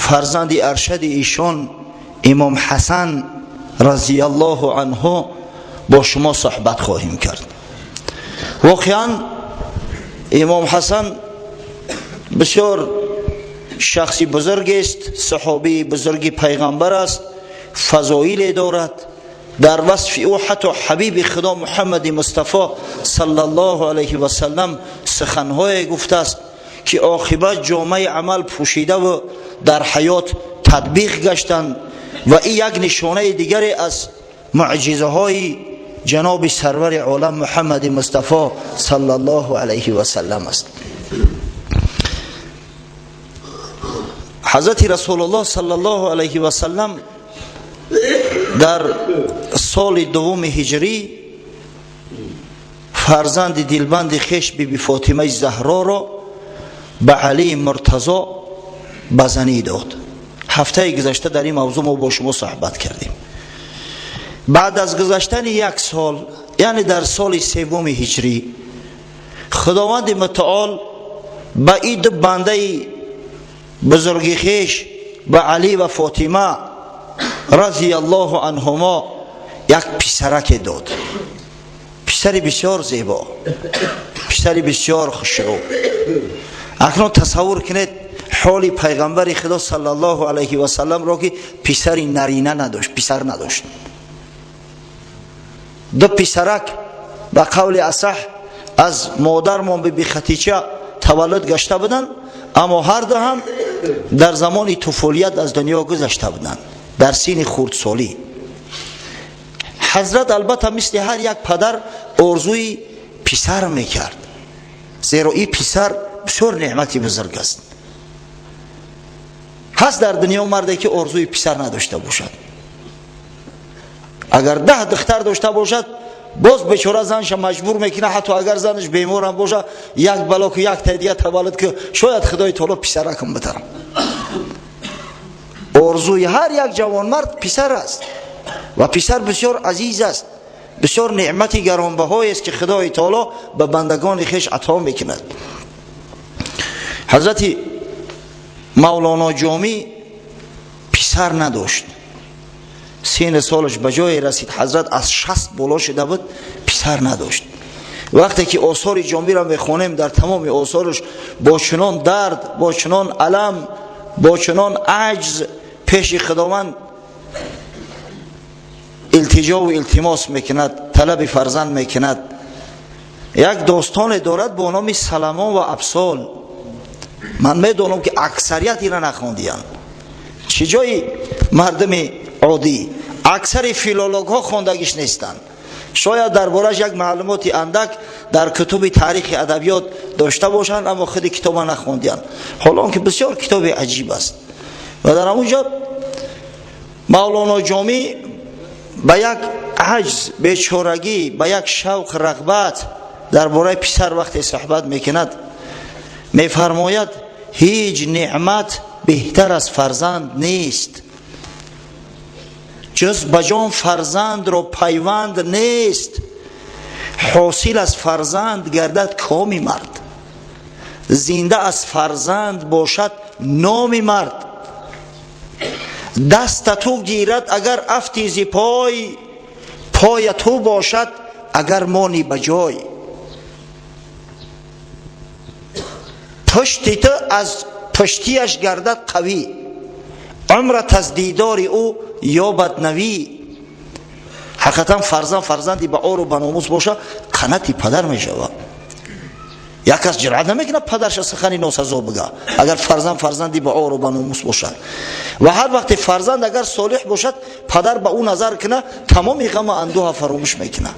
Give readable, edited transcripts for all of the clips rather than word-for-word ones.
Фарзанди аршади эшон имом Ҳасан разияллоҳу анҳу бо шумо суҳбат хоҳем кард. Воқеан, имом Ҳасан бисёр шахси бузургест, саҳобии бузурги пайғамбар аст, фазоиле дорад. Дар васфи ӯ ҳатто ҳабиби Худо Муҳаммади Мустафо саллаллоҳу алайҳи васаллам суханҳое гуфтааст, ки оқибат ҷомаи амал пӯшидаву дар ҳаёт татбиқ гаштанд, ва ин як нишонаи дигаре аз муъҷизаҳои ҷаноби сарвари олам Муҳаммади Мустафо саллаллоҳу алайҳи васаллам аст. Ҳазрати Расулуллоҳ саллаллоҳу алайҳи васаллам дар соли дуввуми ҳиҷрӣ фарзанди дилбанди хеш биби Фотимаи Заҳроро ба Алии Муртазо ба занӣ дод. Ҳафтаи гузашта дар ин мавзӯъ мо бо шумо суҳбат кардем. Баъд аз гузаштани як сол, яъне дар соли севуми ҳиҷрӣ, Худованди Мутаол ба ин ду бандаи бузурги хеш, ба Алӣ ва Фотима разияллоҳу анҳумо, як писараке дод. Писари бисёр зебо, писари бисёр хушрӯ. Акнун тасаввур кунед ҳоли пайғамбари Худо саллаллоҳу алайҳи васалламро, ки писари нарина надошт, писар надошт. Ду писарак ба қавли асаҳ аз модармон биби Хатича таваллуд гашта буданд, аммо ҳар ду ҳам дар замони туфулият аз дунё гузашта буданд, дар синни хурдсолӣ. Ҳазрат албатта мисли ҳар як падар орзуи писар мекард, зеро ин писар бисёр неъмати бузург аст. Ҳаст дар дунё марде, ки орзуи писар надошта бошад? Агар 10 духтар дошта бошад, боз бечора занша маҷбур мекунад, ҳатто агар занаш беморам бошад, як балоку як таи дига таваллуд ки шояд Худои Таоло писаракам битарам. Орзуи ҳар як ҷавонмард писар аст, ва писар бисёр азиз аст, бисёр неъмати гаронбаҳоест, ки Худои Таоло ба бандагони хеш ато мекунад. Ҳазрати Мавлоно Ҷомӣ писар надошт. Синни солаш ба ҷое расид, ҳазрат аз 60 боло шуда буд, писар надошт. Вақте ки осори Ҷомиро мехонем, дар тамоми осораш бо чунон дард, бо чунон алам, бо чунон аҷз пеши Худованд илтиҷову илтимос мекунад, талаби фарзанд мекунад. Як достоне дорад бо номи Саламон ва Абсол. Ман медонам, ки аксарият ина нахондиянд. Чӣ ҷои мардуми оддӣ, аксари филологҳо хондагиш нестанд. Шояд дар борааш як маълумоти андак дар кутуби таърихи адабиёт дошта бошанд, аммо худи китоба нахондиянд, ҳоло он ки бисёр китоби аҷиб аст. Ва дар ҳамон ҷо Мавлоно Ҷомӣ ба як аҷз, бечорагӣ, ба як шавқ, рағбат дар бораи писар вақте суҳбат мекунад, мефармояд: ҳеҷ неъмат беҳтар аз фарзанд нест, ҷуз ба ҷон фарзандро пайванд нест. Ҳосил аз фарзанд гардад коми мард, зинда аз фарзанд бошад номи мард. Даста ту гирад агар афти зи пой, поя ту бошад агар монӣ ба ҷой. Пушти ту аз пуштияш гардад қавӣ, умрат аз дидори ӯ ёбад навӣ. Ҳақиқатан, фарзанд, фарзанди ба ору ба номус боша, қанати падар мешавад. Як кас ҷуръат намекунад падарша сухани носазо бига, агар фарзанд фарзанди ба ору ба номус бошад. Ва ҳар вақте фарзанд агар солиҳ бошад, падар ба ӯ назар кунад, тамоми ғаму андӯҳа фаромӯш мекунад,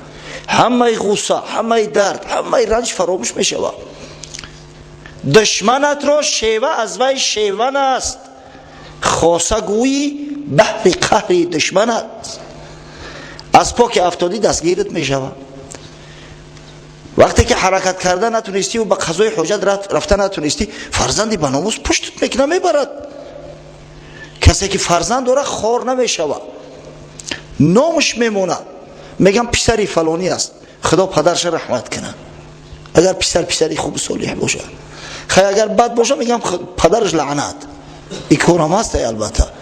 ҳамаи ғусса, ҳамаи дард, ҳамаи ранҷ фаромӯш мешавад. Душманатро шева аз вай шеван аст, хоса гӯйӣ баҳри қаҳри душманат. Аз поки афтодӣ, дастгират мешавад. Вақте ки ҳаракат карда натунистиву ба қазои ҳоҷат рафта натунистӣ, фарзанди ба номус пуштут мекуна, мебарад. Касе ки фарзанд дорад, хор намешавад, номаш мемонад. Мегам, писари фалонӣ аст, Худо падарша раҳмат кунад, агар писар писари хубу солиҳ бошад. Хай, агар бад боша, мегам, падараш лаънат. Ин корам ҳаст, албатта.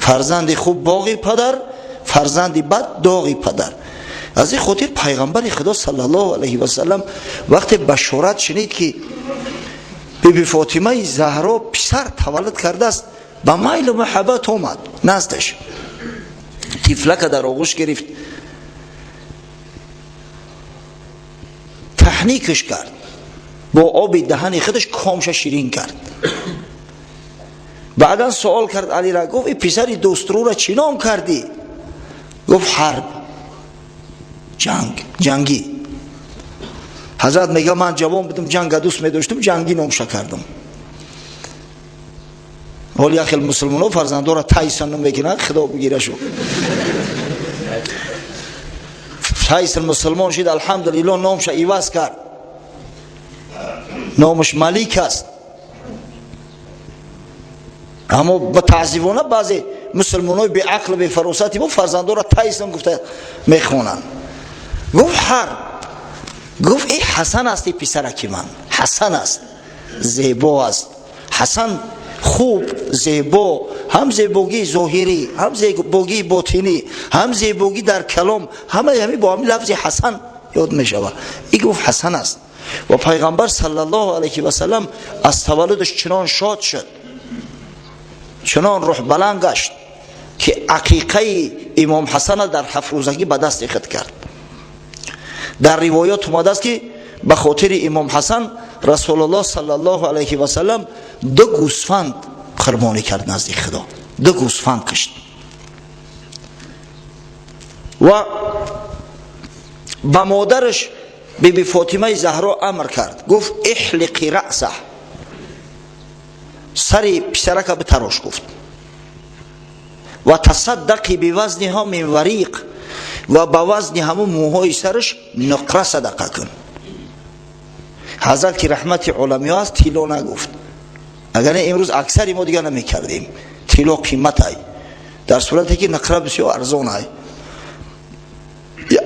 Фарзанди хуб боғи падар, фарзанди бад доғи падар. Аз ин хотир пайғамбари Худо саллаллоҳу алайҳи васаллам вақте башорат шунид, ки биби Фотимаи Заҳро писар таваллуд кардааст, ба майлу муҳаббат омад наздаш, тифлака дар оғӯш гирифт, таҳникаш кард, бо оби даҳани худаш комша ширин кард. Баъдан суол кард Алира, гуфт: ин писари дӯструра чӣ ном кардӣ? Гуфт: ҳарб, ҷанг, ҷангӣ. Ҳазрат мега: ман ҷавон будам, ҷанга дӯст медоштам, ҷангӣ номша кардам. Ҳол як хел мусулмонҳо фарзандора Тайсон ном мекунанд, Худо бигирашу. Тайсон мусулмон шид, алҳамдулилло, номша иваз кард, номаш Малик аст. Аммо ба таъзивона баъзе мусулмонҳои беақлу бефаросати мо фарзандора Тайсон гуфта мехонанд. Гуфт: ҳарб. Гуфт: ин Ҳасан аст, и писараки ман Ҳасан аст, зебо аст. Ҳасан хуб, зебо, ҳам зебогии зоҳирӣ, ҳам зебогии ботинӣ, ҳам зебогӣ дар калом, ҳамаи ҳамин бо ҳамин лафзи Ҳасан ёд мешавад. И гуфт: Ҳасан аст. Ва пайғамбар саллаллоҳу алайҳи васаллам аз таваллудаш чунон шод шуд, чунон рӯҳбаланд гашт, ки ақиқаи имом Ҳасана дар ҳафтрӯзагӣ ба дасти худ кард. Дар ривоят омадааст, ки ба хотири имом Ҳасан Расулуллоҳ саллаллоҳу алайҳи васаллам ду гӯсфанд қурбонӣ кард назди Худо, ду гӯсфанд кушт ва ба модараш биби Фотимаи Заҳро амр кард, гуфт: иҳлиқи раъсаҳ, сари писарака битарош, гуфт, ва тасаддақи бивазниҳо мин вариқ, ва ба вазни ҳамун мӯҳои сараш нуқра садақа кун. Ҳазрат, ки раҳмати оламиҳо аст, тилло нагуфт, агар не имрӯз аксари мо дигар намекардем. Тилло қиматай, дар сурате ки нуқра бисёр арзонай.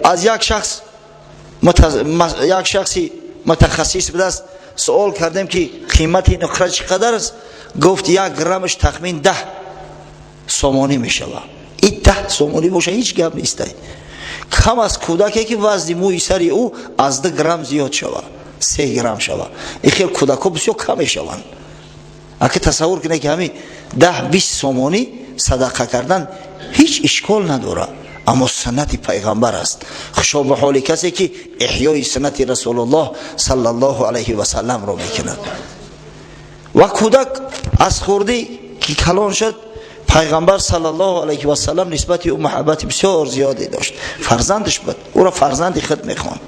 Аз як шахси мутахассис будааст суол кардем, ки қимати нуқра чӣ қадар аст. Гуфт: 1 граммаш тахмин 10 сомонӣ мешавад. И 10 сомонӣ боша, ҳеҷ гап нестай. Кам аз кӯдаке, ки вазни мӯи сари ӯ аз 2 грамм зиёд шавад, 3 грамм шавад. Ин хел кӯдакҳо бисёр кам мешаванд. Аки тасаввур кунед, ки ҳамин 10-20 сомонӣ садақа кардан ҳеҷ ишкол надорад, аммо суннати пайғамбар аст. Хушо ба ҳоли касе, ки эҳёи суннати Расулуллоҳ саллаллоҳу алайҳи васалламро мекунад. Ва кӯдак аз хурдӣ ки калон шуд, пайғамбар саллаллоҳу алайҳи васаллам нисбати ӯ муҳаббати бисёр зиёде дошт. Фарзандаш буд, ӯро фарзанди худ мехонд.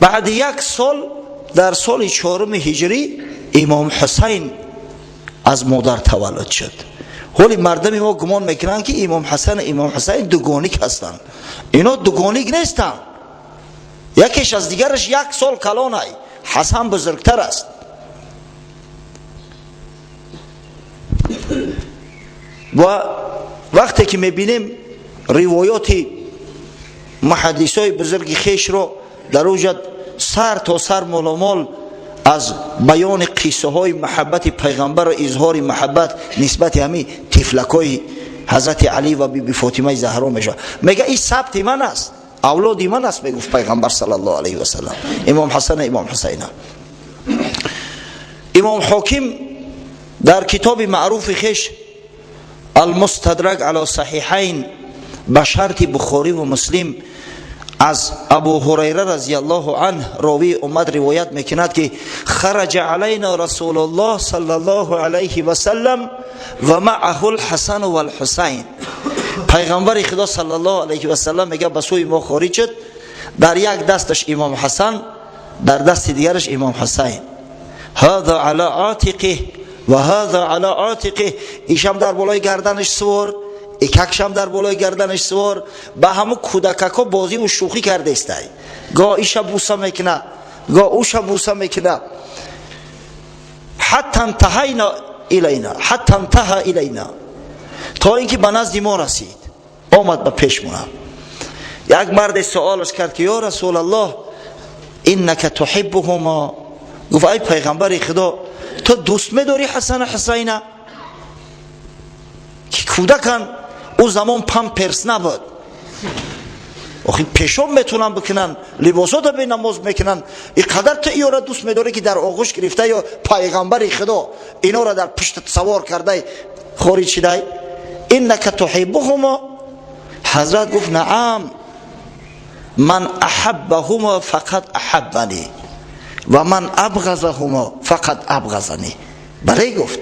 Баъди як сол, дар соли чоруми ҳиҷрӣ, имом Ҳусайн аз модар таваллуд шуд. Ҳоли мардуми мо гумон мекунанд, ки имом Ҳасан, имом Ҳусайн дугоник ҳастанд. Ино дугоник нестанд, якеш аз дигараш як сол калонай, Ҳасан бузургтар аст. Ва вақте ки мебинем ривоёти муҳаддисои бузурги хешро, дар уҷад сар то сар моломол аз баёни қиссаҳои муҳаббати пайғамбару изҳори муҳаббат нисбати ҳамин тифлакҳои ҳазрати Алӣ ва биби Фотимаи Заҳро мешавад. Мега: ин сабти ман аст, авлоди ман аст, мегуфт пайғамбар саллаллоҳу алайҳи васаллам имом Ҳасана, имом Ҳусайна. Имом Ҳоким дар китоби маъруфи хеш Алмустадрак ала Саҳиҳайн ба шарти Бухорӣ ва Муслим аз Абу Ҳурайра разияллоҳу анҳ, ровии уммат, ривоят мекунад, ки хараҷа алайна Расулуллоҳ саллаллоҳу алайҳи васаллам ва маъаҳу лҳасану валҳусайн. Пайғамбари Худо саллаллоҳу алайҳи васаллам, мега, ба сӯи мо хориҷ шуд, дар як дасташ имом Ҳасан, дар дасти дигараш имом Ҳусайн. Ҳаза ала атиқиҳ ва ҳаза ала атиқиҳ, ишам дар болои гарданаш сувор, икакшам дар болои гарданаш сувор, ба ҳамун кӯдакако бозиву шӯхӣ кардестай, гоҳ иша буса мекуна, гоҳ уша буса мекуна. Ҳатта нтаҳайна илайна, ҳатта нтаҳа илайна, то ин ки ба назди мо расид, омад ба пешмона. Як марде суолаш кард, ки ё Расулаллоҳ, иннака туҳиббуҳума, гуфт: ай пайғамбари Худо, Ту дӯст медорӣ Ҳасана Ҳусайна, ки кӯдакан, ӯ замон памперс набуд, охи пешоб метавонанд бикунанд, либосото бенамоз мекунанд. И қадар ту иёра дӯст медорӣ, ки дар оғӯш гирифта ё пайғамбари Худо инора дар пуштат савор кардай хориҷ шидай. Иннака туҳиббуҳумо? Ҳазрат гуфт: наам, ман аҳаббаҳумо фақад аҳаббани ва ман абғазаҳумо фақад абғазани. Бале, гуфт,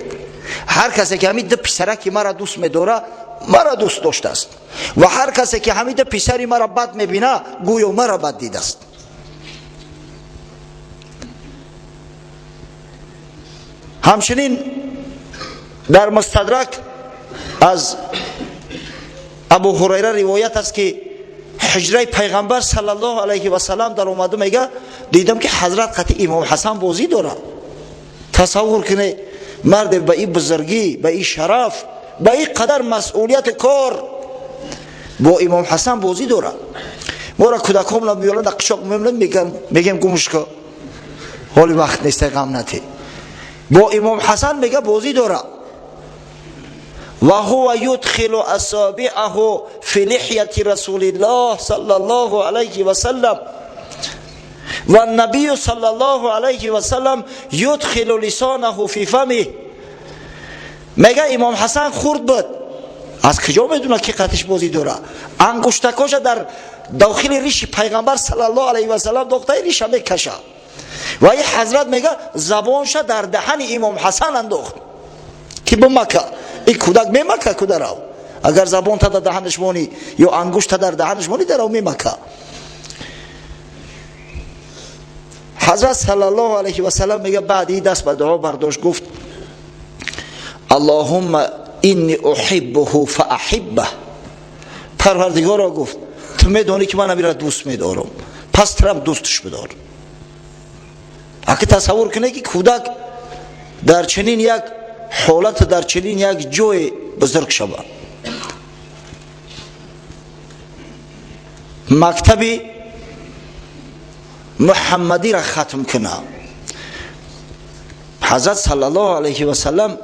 ҳар касе ки ҳамин ду писараки мара дӯст медора, мара дӯст доштааст, ва ҳар касе ки ҳамин ду писари мара бад мебина, гӯё мара бад дидааст. Ҳамчунин дар Мустадрак аз Абу Ҳурайра ривоят аст, ки ҳуҷраи пайғамбар саллаллоҳу алайҳи васаллам дар омада, мега, дидам, ки ҳазрат қати имом Ҳасан бозӣ дорад. Тасаввур кунед, марде ба ин бузургӣ, ба ин шараф, ба ин қадар масъулияти кор бо имом Ҳасан бозӣ дорад. Мора кӯдакҳомона меёранд, дар қишоқ мемонанд, мегем: гумшка, ҳоли вақт нестай, ғам натӣ. Бо имом Ҳасан, мега, бозӣ дорад. Ва ҳува юдхилу асобиаҳу фи лиҳяти Расулиллоҳ саллаллоҳу алайҳи васаллам, ва набию саллаллоҳу алайҳи васаллам юдхилу лисонаҳу фи фамиҳ. Мега, имом Ҳасан хурд буд, аз куҷо медонад, ки қатиш бозӣ дора. Ангуштакоша дар дохили риши пайғамбар саллаллоҳу алайҳи васаллам дохтаи, риша мекаша, ва ин ҳазрат, мега, забонша дар даҳани имом Ҳасан андохт, ки бимака. Ин кӯдак мемака, кударав, агар забонта дар даҳанаш монӣ ё ангушта дар даҳанаш монӣ, дарав мемака. Ҳазрат саллаллоҳу алайҳи васаллам, мега, баъди даст ба дуо бардошт, гуфт: Аллоҳумма инни уҳиббуҳу фаахиббах. Парвардигоро, гуфт, ту медонӣ, ки ман амира дӯст медорам, пас турам дӯстш бидор. Аки тасаввур кунед, ки кӯдак дар чунин як ҳолат, дар чунин як ҷое бузург шавад, мактаби муҳаммадиро хатм кунад. Ҳазрат саллаллоҳу алайҳи васаллам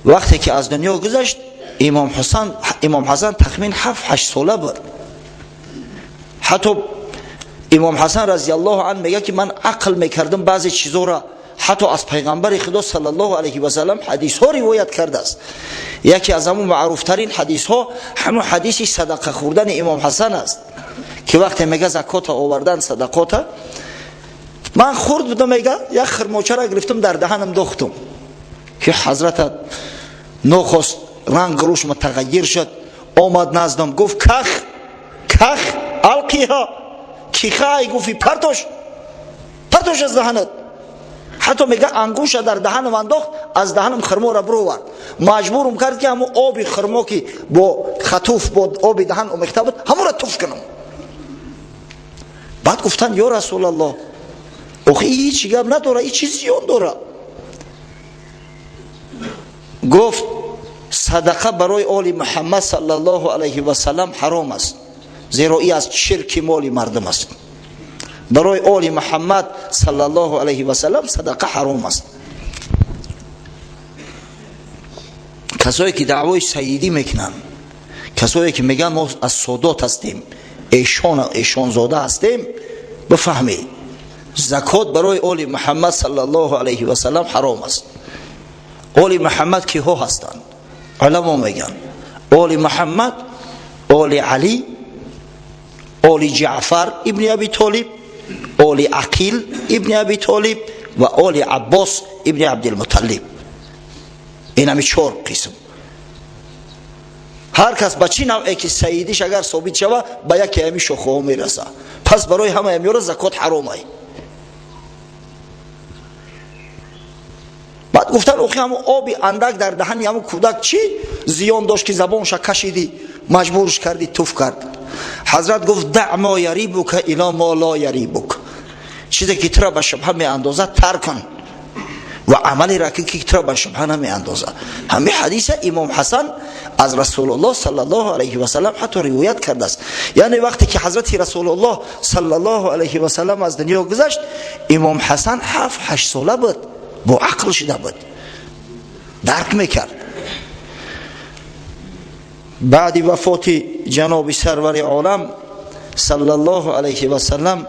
вақте ки аз дунё гузашт, имом Ҳасан тахмин 7-8 сола буд. Ҳатто имом Ҳасан разиаллоҳу ан мегӯяд, ки ман ақл мекардам баъзе чизоро. Ҳатто аз пайғамбари Худо саллаллоҳу алайҳи васаллам ҳадисҳо ривоят кардааст. Яке аз ҳамун маъруфтарин ҳадисҳо ҳамун ҳадиси садақа хӯрдани имом Ҳасан аст, ки вақте, мега, закота овардан, садақота, ман хурд будам, мега, як хирмочара гирифтам, дар даҳанам дохтум, ки ҳазрата нохост ранг рӯшма тағайир шуд. Омад наздам, гуфт: ках, ках, алқиҳа, кихай, гуфти, партош, партош аз даҳанат. Ҳатто, мега, ангуша дар даҳанам андохт, аз даҳанам хирморо бировард, маҷбурум кард, ки ҳамун оби хирмо, ки бо хатуф, бо оби даҳан омехта буд, ҳамонро туф кунам. Баъд гуфтанд: ё Расулаллоҳ, охи ҳеҷ гап надора, ҳеҷ чиз зиён дора? Гуфт: садақа барои оли Муҳаммад саллаллоҳу алайҳи васаллам ҳаром аст, зеро и аз чирки моли мардум аст. Барои оли Муҳаммад саллаллоҳу алайҳи васаллам садақа ҳаром аст. Касое ки даъвои саидӣ мекунанд, касое ки мегӯянд мо аз содот ҳастем, эшон эшонзода ҳастем, бифаҳмед, закот барои оли Муҳаммад саллаллоҳу алайҳи васаллам ҳаром аст. Оли Муҳаммад киҳо ҳастанд? Уламо мегӯянд: оли Муҳаммад оли Алӣ, оли Ҷаъфар ибни Аби Толиб, оли Ақил ибни Аби Толиб ва оли Аббос ибни Абдилмуталлиб. Ин ҳами чор қисм. Ҳар кас ба чӣ навъе ки саидиш агар собит шава, ба яке ҳами шохаҳо мераса. Пас барои ҳама ҳамёра закот ҳаромай. Баъд гуфтан: охи ҳамун оби андак дар даҳани ҳамун кӯдак чӣ зиён дошт, ки забонша кашидӣ, маҷбурш кардӣ, туф кард? Ҳазрат гуфт: даъ мо ярибука ило мо ло ярибук. Чизе ки тура ба шубҳа меандозад, тарк кун ва амалеро ки тура ба шубҳа намеандозад. Ҳамин ҳадиса имом Ҳасан аз Расулуллоҳ саллаллоҳу алайҳи васаллам ҳатто ривоят кардааст. Яъне вақте ки ҳазрати Расулуллоҳ саллаллоҳу алайҳи васаллам аз дунё гузашт, имом Ҳасан 7-8 сола буд. бо ақл шуда буд, дарк мекард. Баъди вафоти ҷаноби сарвари олам саллаллоҳу алайҳи васаллам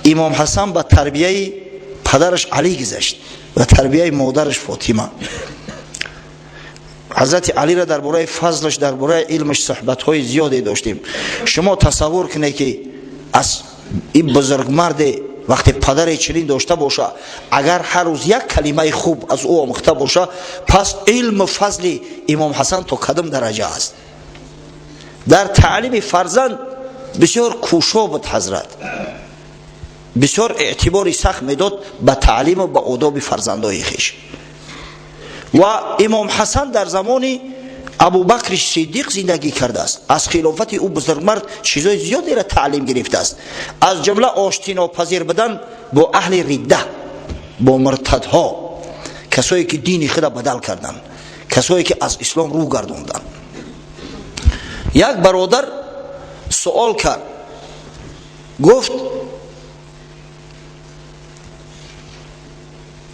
имом Ҳасан ба тарбияи падараш Алӣ гузашт ва тарбияи модараш Фотима. Ҳазрати Алиро дар бораи фазлаш, дар бораи илмаш суҳбатҳои зиёде доштем. Шумо тасаввур кунед, ки аз ин бузургмарде вақте падаре чунин дошта боша, агар ҳар рӯз як калимаи хуб аз ӯ омӯхта боша, пас илму фазли имом Ҳасан то кадом дараҷа аст. Дар таълими фарзанд бисёр кӯшо буд ҳазрат, бисёр эътибори сахт медод ба таълиму ба одоби фарзандои хеш. Ва имом Ҳасан дар замони Абубакри Сиддиқ зиндагӣ кардааст. Аз хилофати ӯ бузургмард чизои зиёдеро таълим гирифтааст, аз ҷумла оштинопазир будан бо аҳли ридда, бо муртадҳо, касое ки дини худа бадал карданд, касое ки аз ислом рӯ гардонданд. Як бародар суол кард, гуфт: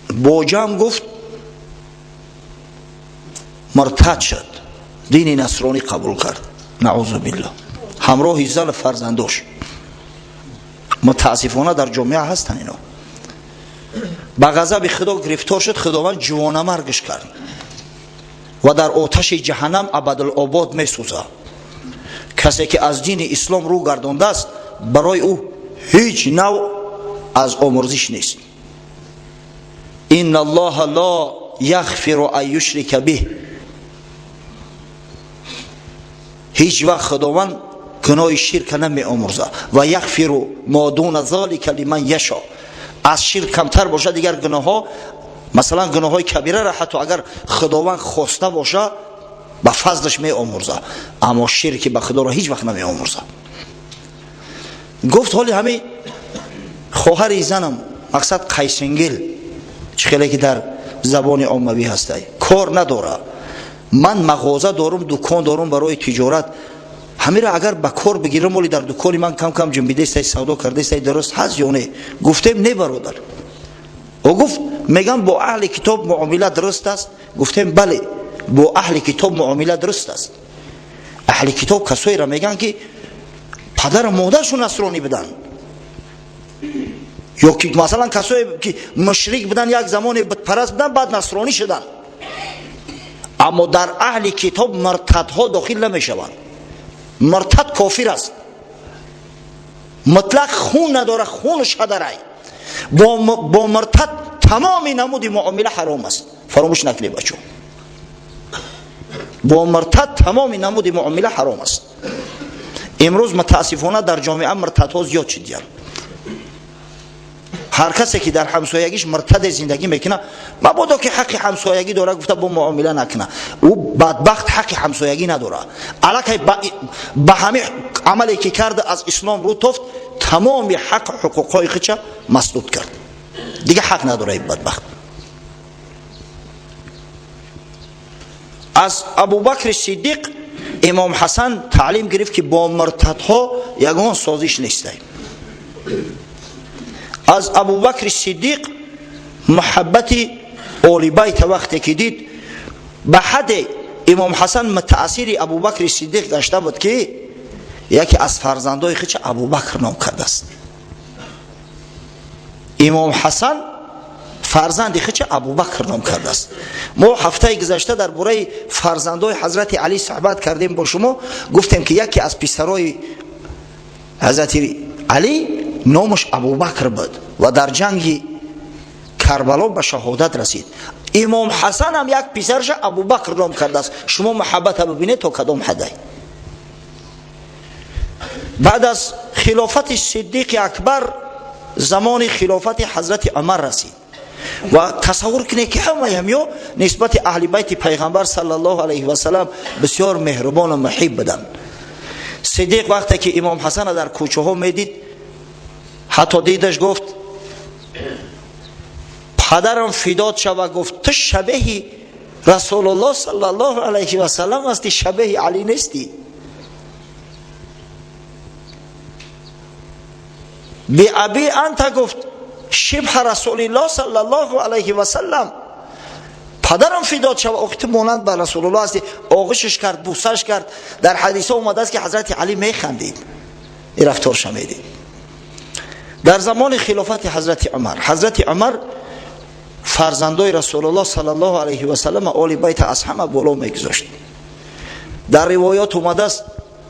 боҷам, гуфт, муртад шуд, дини насронӣ қабул кард, наъузу биллоҳ, ҳамроҳи зану фарзандош. Мутаассифона дар ҷомеа ҳастанд ино. Ба ғазаби Худо гирифтор шуд, Худованд ҷувонамаргаш кард ва дар оташи ҷаҳаннам абадулобод месӯзад. Касе ки аз дини ислом рӯ гардондааст, барои ӯ ҳеҷ навъ аз омӯрзиш нест. Инна аллоҳа ло яғфиру ан юшрика биҳ. Ҳеҷ вақт Худованд гуноҳи ширка намеомӯрзад. Ва яғфиру мо дуна золика лиман яшо. Аз ширк камтар бошад дигар гуноҳҳо, масалан гуноҳҳои кабираро ҳатто агар Худованд хоста боша, ба фазлаш меомӯрзад, аммо ширки ба Худоро ҳеҷ вақт намеомӯрзад. Гуфт: ҳоли ҳамин хоҳари занам, мақсад қайсингил, чӣ хеле ки дар забони оммавӣ ҳастай, кор надора, ман мағоза дорум, дукон дорум барои тиҷорат, ҳамира агар ба кор бигирам, оли дар дукони ман кам кам ҷунбидестай, савдо кардестай, дуруст ҳаст ё не? Гуфтем: не, бародар. Ӯ гуфт: мегам, бо аҳли китоб муомила дуруст аст? Гуфтем: бале, бо аҳли китоб муомила дуруст аст. Аҳли китоб касоеро мегӯянд, ки падару модаршон насронӣ буданд, ё ки масалан касое ки мушрик буданд, як замоне бутпараст буданд, баъд насронӣ шуданд. Аммо дар аҳли китоб муртадҳо дохил намешаванд. Муртад кофир аст, мутлақ хун надора, хун шадарай. Бо муртад тамоми намуди муомила ҳаром аст. Фаромӯш накунед, бачо, бо муртад тамоми намуди муомила ҳаром аст. Имрӯз мутаассифона дар ҷомеа муртадҳо зиёд шудиянд. Ҳар касе ки дар ҳамсоягиш муртаде зиндагӣ мекунад, мабодо ки ҳаққи ҳамсоягӣ дора гуфта бо муомила накуна, ӯ бадбахт ҳаққи ҳамсоягӣ надора. Аллакай ба ҳамин амале ки карда, аз ислом рӯ тофт, тамоми ҳақ ҳуқуқҳои худша масдуд кард, дига ҳақ надора ин бадбахт. Аз Абубакри Сиддиқ имом Ҳасан таълим гирифт, ки бо муртадҳо ягон созиш нестай. Аз Абубакри Сиддиқ муҳаббати Олибайта вақте ки дид, ба ҳадде имом Ҳасан мутаассири Абубакри Сиддиқ гашта буд, ки яке аз фарзандои худша Абубакр ном кардааст. Имом Ҳасан фарзанди худша Абубакр ном кардааст. Мо ҳафтаи гузашта дар бораи фарзандои ҳазрати Алӣ суҳбат кардем бо шумо, гуфтем, ки яке аз писарои ҳазрати Алӣ номаш Абубакр буд ва дар ҷанги Карбало ба шаҳодат расид. Имом Ҳасан ҳам як писарша Абубакр ном кардааст. Шумо муҳаббата бибинед то кадом ҳаддай. Баъд аз хилофати Сиддиқи Акбар замони хилофати ҳазрати Умар расид. Ва тасаввур кунед, ки ҳамаи ҳамё нисбати аҳли байти пайғамбар саллаллоҳу алайҳи васалам бисёр меҳрубону муҳиб буданд. Сиддиқ вақте ки имом Ҳасана дар кӯчаҳо медид, ҳатто дидаш, гуфт: падарам фидод шава, гуфт, ту шабеҳи Расулуллоҳ саллаллоҳу алайҳи васалам ҳасти, шабеҳи Алӣ нестӣ. Биаби анта, гуфт, шибҳа Расулиллоҳ саллаллоҳу алайҳи васалам. Падарам фидот шава, охи ту монанд ба Расулуллоҳ ҳастӣ. Оғӯшаш кард, бӯсаш кард. Дар ҳадисҳо омадааст, ки Ҳазрати Алӣ механдид, ин рафторша медид. Дар замони хилофати Ҳазрати Умар, Ҳазрати Умар фарзандои Расулуллоҳ саллаллоҳу алайҳи васаллам, оли байта аз ҳама боло мегузошт. Дар ривоят омадааст,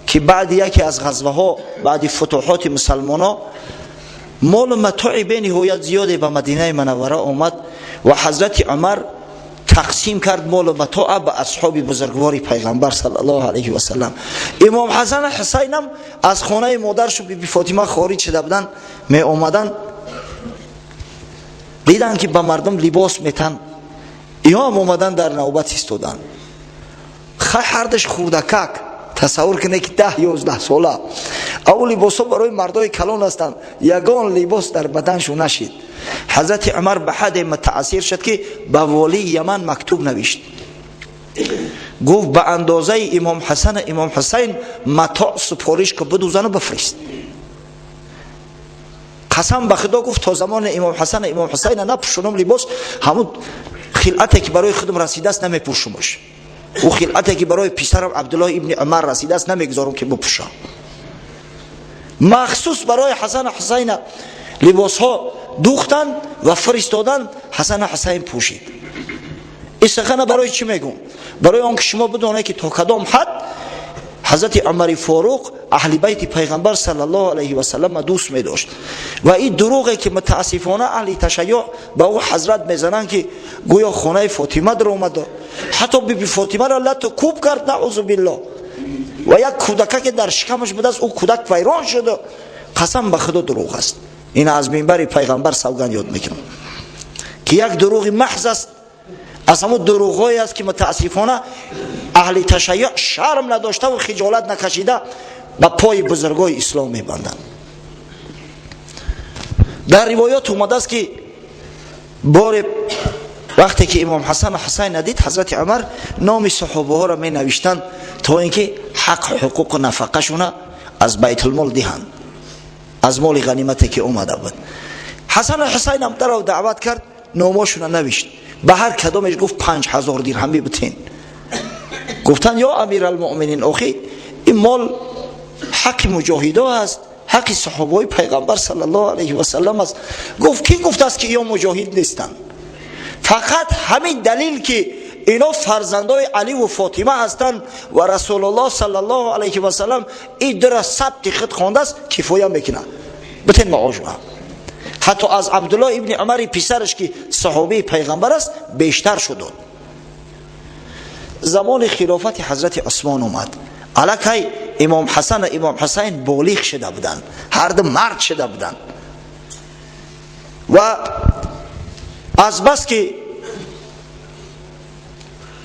ки баъди яке аз ғазваҳо, баъди футуҳоти мусалмоно, молу матои бениҳоят зиёде ба Мадинаи Манаввара омад ва Ҳазрати Умар тақсим кард молу матоа ба асҳоби бузургвори Пайғамбар саллаллоҳу алайҳи васаллам. Имом Ҳасан Ҳусайнам аз хонаи модаршу Биби Фотима хориҷ шуда буданд, меомаданд, диданд, ки ба мардум либос метан. Иҳоам омадан, дар навбат истоданд. Хай, ҳардаш хурдакак, тасаввур кунед, ки 10-11 сола, ав либосҳо барои мардои калон ҳастанд. Ягон либос дар баданшу нашид. Ҳазрати Умар ба ҳадде мутаассир шуд, ки ба волии Яман мактуб навишт, гуфт: «Ба андозаи Имом Ҳасана, Имом Ҳусайн матоъ супориш ку, бидузану бифирист». Қасам ба Худо, гуфт, то замони Имом Ҳасана, Имом Ҳусайна напӯшонам либос, ҳамун хилъате, ки барои худам расидааст, намепӯшумаш. Ӯ хилъате, ки барои писарам Абдуллоҳ ибни Умар расидааст, намегузорам, ки бипӯшам. Махсус барои Ҳасана Ҳусайна либосҳо духтанд ва фиристоданд, Ҳасана Ҳусайн пӯшид. Ин сухана барои чӣ мегӯм? Барои он ки шумо бидонед, ки то кадом ҳад Ҳазрати Умари Форуқ аҳли байти Пайғамбар саллаллоҳу алайҳи васаллама дӯст медошт. Ва ин дурӯғе, ки мутаассифона аҳли ташайюъ ба ӯ ҳазрат мезананд, ки гӯё хонаи Фотима даромада, ҳатто Биби Фотимаро лату кӯб кард, наъузу биллоҳ, ва як кӯдака, ки дар шикамаш будааст, ӯ кӯдак вайрон шуда, қасам ба Худо, дурӯғ аст. Ин аз минбари Пайғамбар савганд ёд мекунам, ки як дурӯғи маҳз аст, аз ҳамун дурӯғҳое аст, ки мутаассифона аҳли ташайюъ шарм надоштаву хиҷолат накашида ба пои бузургои ислом мебанданд. Дар ривоят омадааст, ки боре вақте ки Имом Ҳасан Ҳусайн надид, Ҳазрати Умар номи саҳобаҳоро менавиштанд, то ин ки ҳақ, ҳуқуқу нафақашона аз байтулмол диҳанд, аз моли ғанимате, ки омада буд. Ҳасану Ҳусайнам дарав даъват кард, номошуна навишт, ба ҳар кадомеш гуфт: «5000 дирҳамӣ битен». Гуфтанд: «Ё Амиралмуъминин, охи ин мол ҳаққи муҷоҳидо аст, ҳаққи саҳобаҳои Пайғамбар саллаллоҳу алайҳи васаллам аст». Гуфт: «Кӣ гуфтааст, ки иё муҷоҳид нестанд? Фақат ҳамин далил, ки ино фарзандои Аливу Фотима ҳастанд ва Расулуллоҳ саллаллоҳу алайҳи васаллам ин дура сабти худ хондааст, кифоя мекунад. Битен маошуа». Ҳатто аз Абдуллоҳ ибни Умари писараш, ки саҳобии Пайғамбар аст, бештар шуд. Замони хилофати Ҳазрати Усмон омад. Аллакай Имом Ҳасан Имом Ҳусайн болиғ шуда буданд, ҳарду мард шуда буданд. Ва азбаски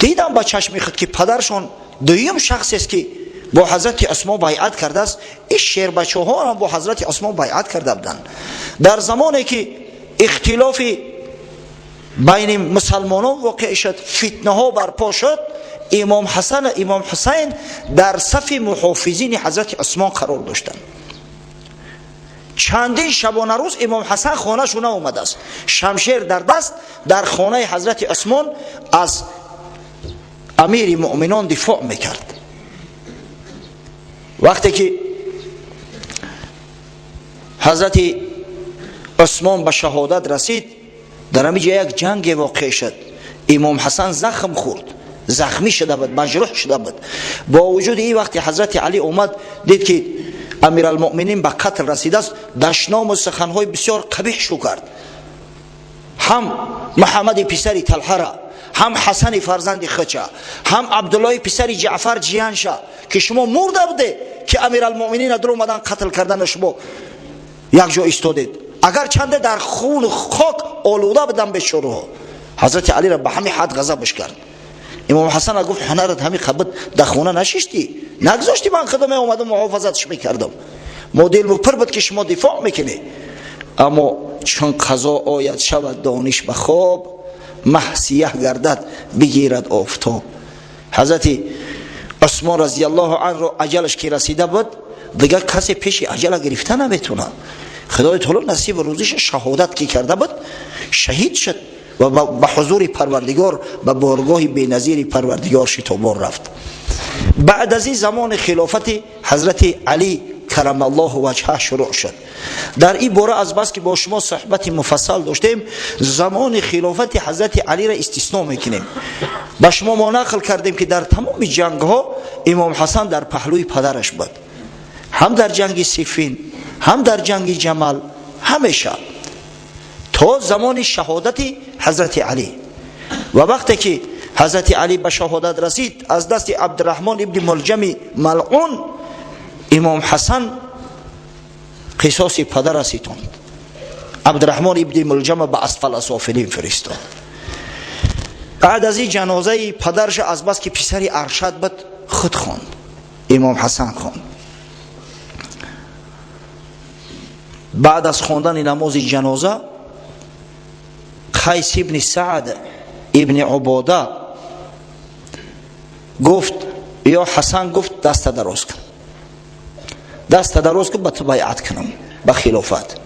дидам ба чашми худ, ки падаршон дуюм шахсест, ки бо Ҳазрати Усмон байъат кардааст, ин шербачаҳоам бо Ҳазрати Усмон байъат карда буданд. Дар замоне ки ихтилофи байни мусалмонон воқеъ шуд, фитнаҳо барпо шуд, Имом Ҳасан Имом Ҳусайн дар сафи муҳофизини Ҳазрати Усмон қарор доштанд. Чандин шабонарӯз Имом Ҳасан хонашу наомадааст, шамшер дар даст дар хонаи Ҳазрати Усмон аз амири муъминон дифоъ мекард. Вақте ки Ҳазрати Усмон ба шаҳодат расид, дар ҳамин ҷо як ҷанге воқеъ шуд. Имом Ҳасан захм хӯрд, захмӣ шуда буд, маҷрӯҳ шуда буд. Бо вуҷуди ин, вақте Ҳазрати Алӣ омад, дид, ки Амиралмуъминин ба қатл расидааст, дашному суханҳои бисёр қабиҳ шу кард: ҳам Муҳаммади писари Талҳара, ҳам Ҳасани фарзанди хича, ҳам Абдуллоҳи писари Ҷаъфар ҷиянша, ки шумо мурда буде, ки Амиралмуъминина дар омадан қатл кардана шумо якҷо истодед, агар чанде дар хуну хок олуда будам бечораҳо. Ҳазрати Алиро ба ҳамин ҳад ғазабш кард. Имом Ҳасана гуфт: «Ҳунарат ҳами қабид, дар хона нашиштӣ, нагузоштӣ, ман худам меомадам, муҳофазатш мекардам. Мо дилму пур буд, ки шумо дифоъ мекунӣ, аммо чун қазо ояд, шавад дониш ба хоб, маҳ сияҳ гардад, бигирад офтоб». Ҳазрати Усмон разиаллоҳу анҳро аҷалаш ки расида буд, дигар касе пеши аҷала гирифта наметунад. Худои таоло насибу рӯзиша шаҳодат ки карда буд, шаҳид шуд. ва ба ҳузури Парвардигор, ба боргоҳи беназири Парвардигор шитобон рафт. Баъд аз ин замони хилофати ҳазрати Алӣ карамаллоҳу ваҷҳа шурӯъ шуд. Дар ин бора аз бас ки бо шумо суҳбати муфассал доштем, замони хилофати ҳазрати Алиро истисно мекунем. Ба шумо мо нақл кардем, ки дар тамоми ҷангҳо имом Ҳасан дар паҳлӯи падараш буд, ҳам дар ҷанги Сифин, ҳам дар ҷанги Ҷамал, ҳамеша то замони шаҳодати ҳазрати Алӣ. Ва вақте ки ҳазрати Алӣ ба шаҳодат расид аз дасти Абдураҳмон ибни Мулҷами малъун, имом Ҳасан қисоси падара ситонд. Абдураҳмон ибни Мулҷама ба асфала софилин фиристод. Баъд аз ин ҷанозаи падарша аз бас ки писари Аршад буд, худ хонд, имом Ҳасан хонд. Баъд аз хондани намози ҷаноза Қайс ибни Саъд ибни Убода гуфт: ё Ҳасан, гуфт, даста дароз кун, даста дароз кун, ба ту байъат кунам ба хилофат.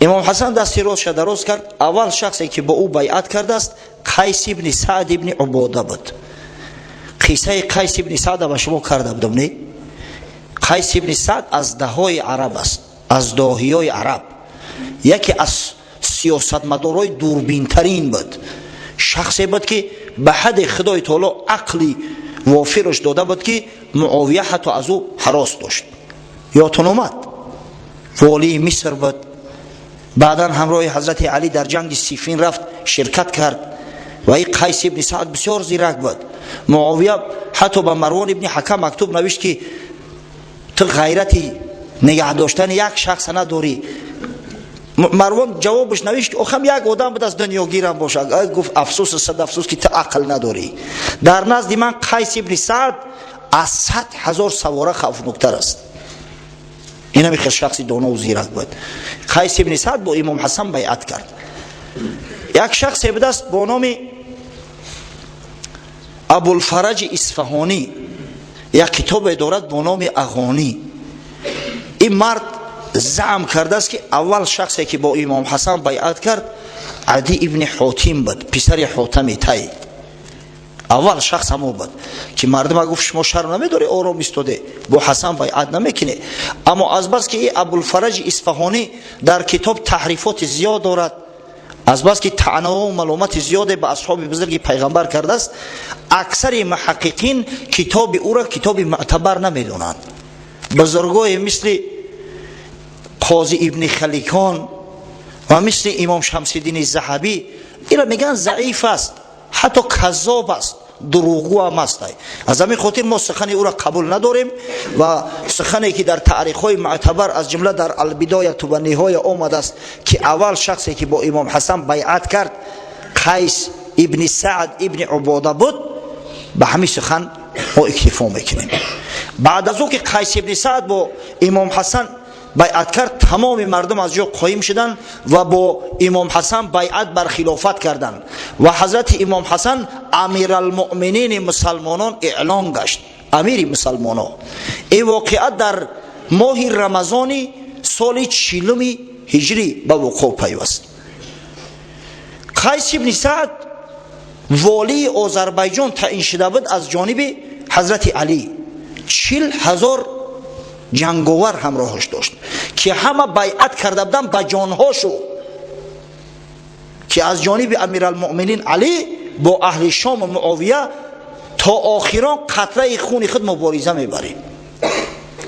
Имом Ҳасан дасти ростша дароз кард. Аввал шахсе ки бо ӯ байъат кардааст, Қайс ибни Саъд ибни Убода буд. Қиссаи Қайс ибни Саъда ба шумо карда будам, не? Қайс ибни Саъд аз даҳои араб аст, аз доҳиёи араб, яке аз сиёсатмадорҳои дурбинтарин буд. Шахсе буд, ки ба ҳадди Худои таоло ақли вофираш дода буд, ки Муовия ҳатто аз ӯ ҳарос дошт. Ёдтон омад, волии Миср буд. Баъдан ҳамроҳи ҳазрати Алӣ дар ҷанги Сифин рафт, ширкат кард. Ва ин Қайс ибни Саъд бисёр зирак буд. Муовия ҳатто ба Марвон ибни Ҳакам мактуб навишт, ки ту ғайрати нигаҳ доштани як шахса надорӣ. Марвон ҷавобаш навишт: охам як одам буд, аз дунёгирам бошад. Гуфт: афсӯс, сад афсӯс, ки ту ақл надорӣ. Дар назди ман Қайс ибни Саъд аз 100 000 савора хавфноктар аст. Инами хел шахси донову зирак буд. Қайс ибни Саъд бо имом Ҳасан байъат кард. Як шахсе будааст бо номи Абулфараҷи Исфаҳонӣ, як китобе дорад бо номи Ағонӣ. Ин мард заъм кардааст, ки аввал шахсе ки бо имом Ҳасан байъат кард, Ади ибни Ҳотим буд, писари Ҳотами Тай. Аввал шахс ҳамо буд, ки мардума гуфт: шумо шарм намедорӣ, ором истоде, бо Ҳасан байъат намекунӣ? Аммо азбаски ин Абулфараҷи Исфаҳонӣ дар китоб таҳрифоти зиёд дорад, азбаски таънаву маломати зиёде ба асҳоби бузурги пайғамбар кардааст, аксари муҳаққиқин китоби ӯро китоби мӯътабар намедонанд. Бузургое мисли Қози ибни Халикон ва мисли имом Шамсиддини Заҳабӣ ира мегӯянд заиф аст, ҳатто каззоб аст, дурӯғгӯ ҳам аст. Аз ҳамин хотир мо сухани ӯро қабул надорем ва сухане ки дар таърихҳои мӯътабар, аз ҷумла дар Албидояту ва Ниҳоя омадааст, ки аввал шахсе ки бо имом Ҳасан байъат кард, Қайс ибни Саъд ибни Убода буд, ба ҳамин сухан мо иктифо мекунем. Баъд аз ӯ ки Қайс ибни Саъд бо имом Ҳасан байъат кард, тамоми мардум аз ҷо қоим шуданд ва бо имом Ҳасан байъат бар хилофат карданд ва ҳазрати имом Ҳасан амиралмуъминини мусалмонон эълон гашт, амири мусалмонон. Ин воқеа дар моҳи рамазони соли 40-уми ҳиҷрӣ ба вуқӯъ пайваст. Қайс ибни Саъд волии Озарбайҷон таъин шуда буд аз ҷониби ҳазрати Алӣ. 40 000 ҷанговар ҳамроҳаш дошт, ки ҳама байъат карда буданд ба ҷонҳошу, ки аз ҷониби амиралмуъминин Алӣ бо аҳли Шому Муовия то охирон қатраи хуни худ мубориза мебарем.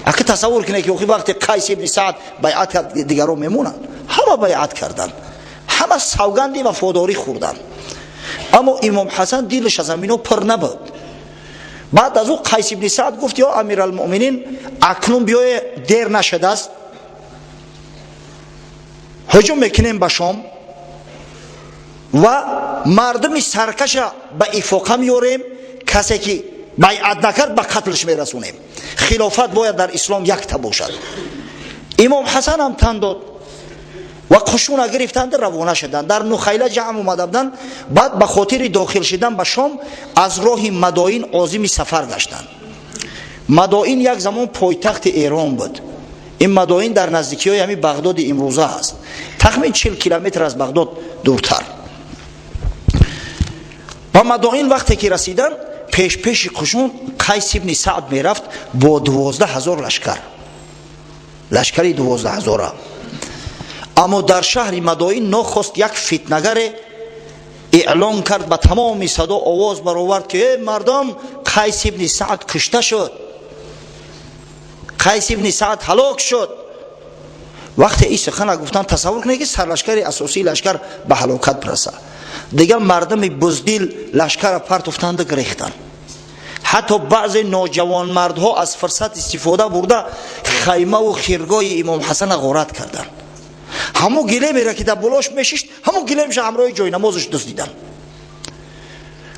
Ака, тасаввур кунед, ки охи вақте Қайс ибни Саъд байъат кард, дигарон мемонанд? Ҳама байъат карданд, ҳама савганди вафодорӣ хӯрданд. Аммо имом Ҳасан дилаш аз ҳамино пур набуд. Баъд аз ӯ Қайс ибни Саъд гуфт: ё амиралмуъминин, акнун биёе, дер нашудааст, ҳуҷум мекунем ба Шом ва мардуми саркаша ба ифоқа меёрем, касе ки байъат накард, ба қатлш мерасонем, хилофат бояд дар ислом якта бошад. Имом Ҳасан ҳам тан дод ва қушуна гирифтанд, равона шуданд. Дар Нухайла ҷамъ омада буданд. Баъд ба хотири дохил шудан ба Шом аз роҳи Мадоин озими сафар гаштанд. Мадоин як замон пойтахти Эрон буд. Ин Мадоин дар наздикиҳои ҳамин Бағдоди имрӯза аст. Тахмин 40 километр аз Бағдод дуртар. Ба Мадоин вақте ки расиданд, пеш-пеши қушун Қайс ибни Саъд мерафт бо 12 000 лашкар, лашкари 12 000. Аммо дар шаҳри Мадоин нохост як фитнагаре эълон кард, ба тамоми садо овоз баровард, ки э мардум, Қайс ибни Саъд кушта шуд, Қайс ибни Саъд ҳалок шуд. Вақте ин сухана гуфтан, тасаввур кунед, ки сарлашкари асосии лашкар ба ҳалокат бираса. Дигар мардуми буздил лашкара партофтанду гирехтанд. Ҳатто баъзе ноҷавонмардҳо аз фурсат истифода бурда, хаймаву хиргоҳи Имом Ҳасана ғорат карданд. Ҳамун гилемеро, ки дар болош мешишт, ҳамун гилемша ҳамроҳи ҷойнамозаш дуздиданд.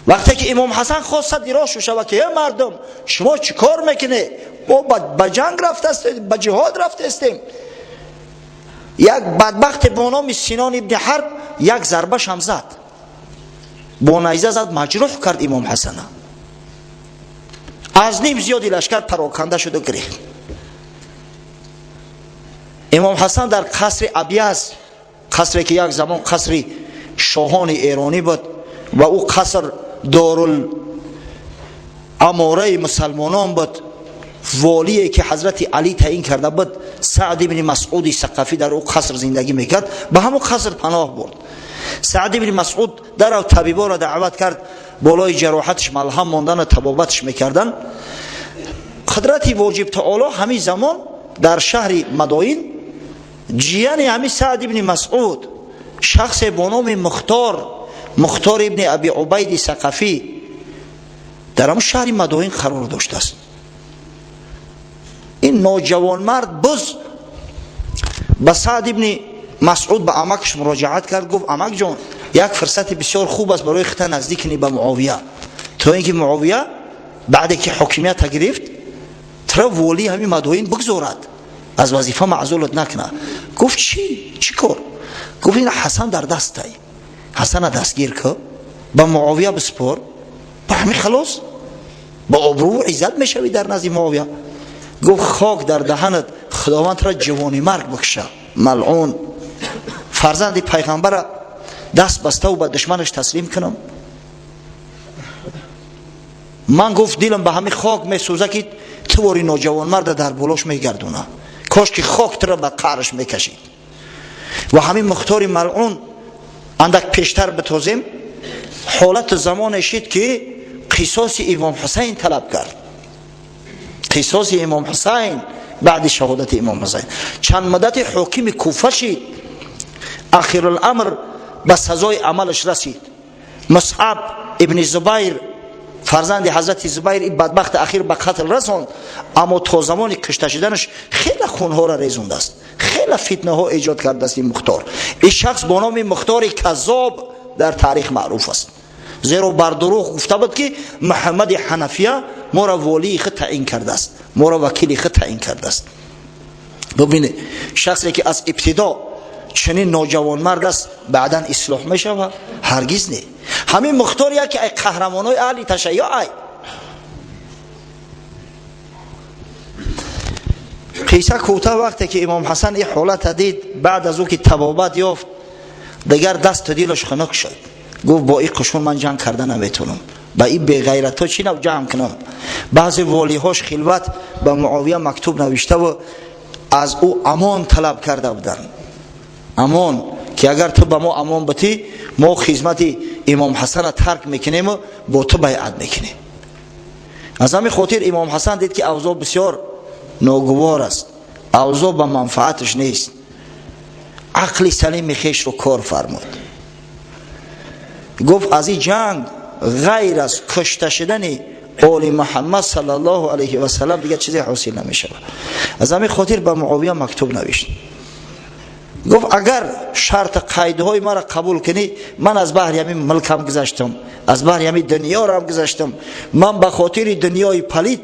Вақте ки Имом Ҳасан хост сади роҳ шава, ки э мардум, шумо чӣ кор мекунед, мо ба ҷанг рафтастем, ба ҷиҳод рафтастем, як бадбахте бо номи Синон ибни Ҳарб як зарбашам зад, бо найза зад, маҷрӯҳ кард Имом Ҳасана. Аз ним зиёди лашкар пароканда шуду гирехт. Имом Ҳасан дар қасри Абяз, қасре ки як замон қасри шоҳони эронӣ буд ва ӯ қаср дорул амораи мусалмонон буд, волие ки Ҳазрати Алӣ таъин карда буд, Саъд ибни Масъуди Сақафӣ, дар ӯ қаср зиндагӣ мекард. Ба ҳамон қаср паноҳ бурд. Саъд ибни Масъуд дарав табиборо даъват кард, болои ҷароҳаташ малҳам мондану табобаташ мекарданд. Қудрати воҷиб таоло, ҳамин замон дар шаҳри Мадоин ҷияни ҳамин Саъд ибни Масъуд, шахсе бо номи Мухтор, Мухтор ибни Аби Убайди Сақафӣ, дар ҳамон шаҳри Мадоин қарор доштааст. Ин ноҷавонмард боз ба Саъд ибни Масъуд, ба амакаш муроҷиат кард, гуфт: «Амакҷон, як фурсати бисёр хуб аст барои хита наздик кунӣ ба Муовия, то ин ки Муовия баъде ки ҳокимията гирифт, тура волии ҳамин Мадоин бигзорад, аз вазифа маъзулат накунад». Гуфт: «Чӣ, чӣ кор?» Гуфт: «Ин Ҳасан дар дастай, Ҳасана дастгир кӯ, ба Муовия биспор, ба ҳамин халос ба обрӯву иззат мешавӣ дар назди Муовия». Гуфт: «Хок дар даҳанат, Худованд тура ҷавони марг бикша, малъун, фарзанди пайғамбара даст баставу ба душманаш таслим кунам ман?» Гуфт: «Дилам ба ҳамин хок месӯза, ки ту вори ноҷавонмарда дар болош мегардона, кош ки хок тура ба қаъраш мекашид». Ва ҳамин Мухтори малъун, андак пештар битозем, ҳолату замоне шид, ки қисоси Имом Ҳусайн талаб кард, қисоси Имом Ҳусайн. Баъди шаҳодати Имом Ҳусайн чанд муддати ҳокими Куфа шид. Ахируламр ба сазои амалаш расид. Мусъаб ибни Зубайр, фарзанди Ҳазрати Зубайр, ин бадбахти ахир ба қатл расонд. Аммо то замони кушта шуданаш хеле хунҳоро резондааст, хеле фитнаҳо эҷод кардааст ин Мухтор. Ин шахс бо номи Мухтори Каззоб дар таърих маъруф аст, зеро бар дурӯғ гуфта буд, ки Муҳаммади Ҳанафия моро волии худ таъин кардааст, моро вакили худ таъин кардааст. Бубинед, шахсе ки аз ибтидо чунин ноҷавонмард аст, баъдан ислоҳ мешавад? Ҳаргиз не. Ҳамин Мухтор яке ай қаҳрамонои аҳли ташайюъ ай. Қисса кӯтоҳ, вақте ки Имом Ҳасан ин ҳолата дид, баъд аз ӯ ки табобат ёфт, дигар дасту дилаш хунук шуд. Гуфт: «Бо ин қушун ман ҷанг карда наметавонам, ба ин беғайратҳо чӣ нав ҷамъ кунам?» Баъзе волиҳош хилват ба Муовия мактуб навиштаву аз ӯ амон талаб карда буданд, амон ки агар ту ба мо амон битӣ, мо хизмати Имом Ҳасана тарк мекунему бо ту байъат мекунем. Аз ҳамин хотир Имом Ҳасан дид, ки авзоъ бисёр ногувор аст, авзоъ ба манфааташ нест. Ақли салими хешро кор фармуд, гуфт: «Аз ин ҷанг ғайр аз кушта шудани оли Муҳаммад саллаллоҳу алайҳи васалам дигар чизе ҳосил намешавад». Аз ҳамин хотир ба Муовия мактуб навишт, гуфт: «Агар шарти қайдҳои маро қабул кунӣ, ман аз баҳри ҳамин мулкам гузаштам, аз баҳри ҳамин дунёрам гузаштам, ман ба хотири дунёи палид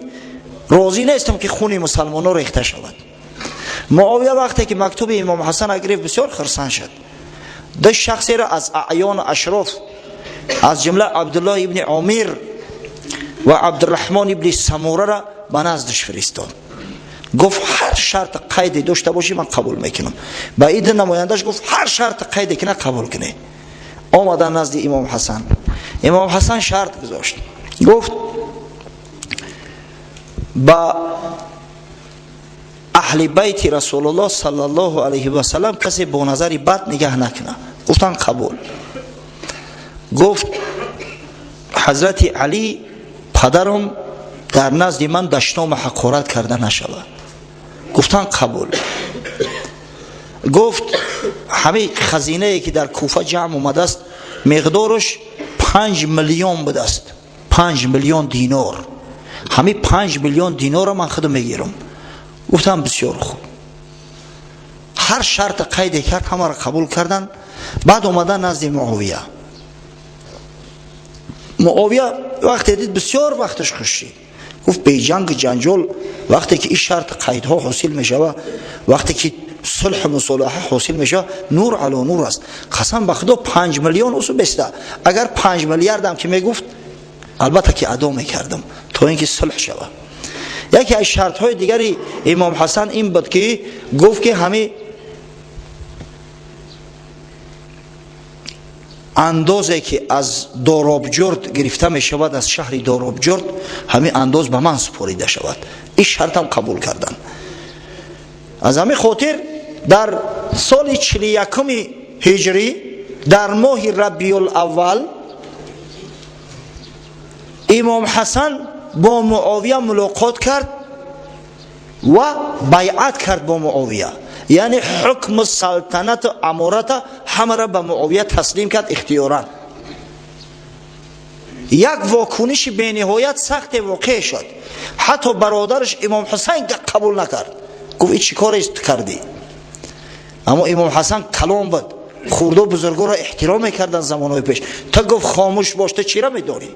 розӣ нестам, ки хуни мусалмонҳо рехта шавад». Муовия вақте ки мактуби Имом Ҳасана гирифт, бисёр хурсанд шуд. Ду шахсеро аз аъёну ашроф, аз ҷумла Абдуллоҳ ибни Омир ва Абдураҳмон ибни Самурара ба наздаш фиристод. Гуфт ҳар шарт қайде дошта бошӣ ман қабул мекунам. Ба ин ду намояндаш гуфт ҳар шарт қайде кина қабул кунед. Омадан назди Имом Ҳасан. Имом Ҳасан шарт гузошт. Гуфт ба аҳли байти Расулуллоҳ саллаллоҳу алайҳи васаллам касе бо назари бад нигаҳ накунад. Гуфтан қабул. Гуфт Ҳазрати Алӣ падарам дар назди ман дашному ҳақорат карда нашавад. Гуфтан қабул. Гуфт ҳамаи хазинае ки дар Куфа ҷамъ омадааст миқдораш 5 миллион будааст, 5 миллион динор. Ҳамаи 5 миллион динорро ман худам мегирам. Гуфтам бисёр хуб. Ҳар шарт қайде кард ҳамаро қабул карданд. Баъд омадан назди Муовия. Муовия вақте дид бисёр вақташ хуш шид. Гуфт беҷанг ҷанҷол вақте ки ин шарт қайдҳо ҳосил мешава, вақте ки сулҳу мусолиҳа ҳосил мешава, нур ало нур аст. Қасам ба Худо 5 миллион усу беста. Агар 5 миллиардам ки мегуфт, албатта ки адо мекардам то ин ки сулҳ шава. Яке аз шартҳои дигари Имом Ҳасан ин буд ки гуфт ки ҳами андозе ки аз Доробҷурд гирифта мешавад, аз шаҳри Доробҷурд, ҳамин андоз ба ман супорида шавад. Ин шартам қабул карданд. Аз ҳамин хотир дар соли 41 ҳиҷрӣ дар моҳи Рабиул-аввал Имом Ҳасан бо Муовия мулоқот кард ва байъат кард бо Муовия. Яъне ҳукму салтанату амората ҳамаро ба Муовия таслим кард ихтиёран. Як вокуниши бениҳоят сахте воқеъ шуд. Ҳатто бародараш Имом Ҳусайн қабул накард. Гуфт ин чӣ корест кардӣ? Аммо Имом Ҳасан калом буд, хурду бузургоро эҳтиром мекарданд замонҳои пеш. Та гуфт хомӯш бош, ту чира медорӣ?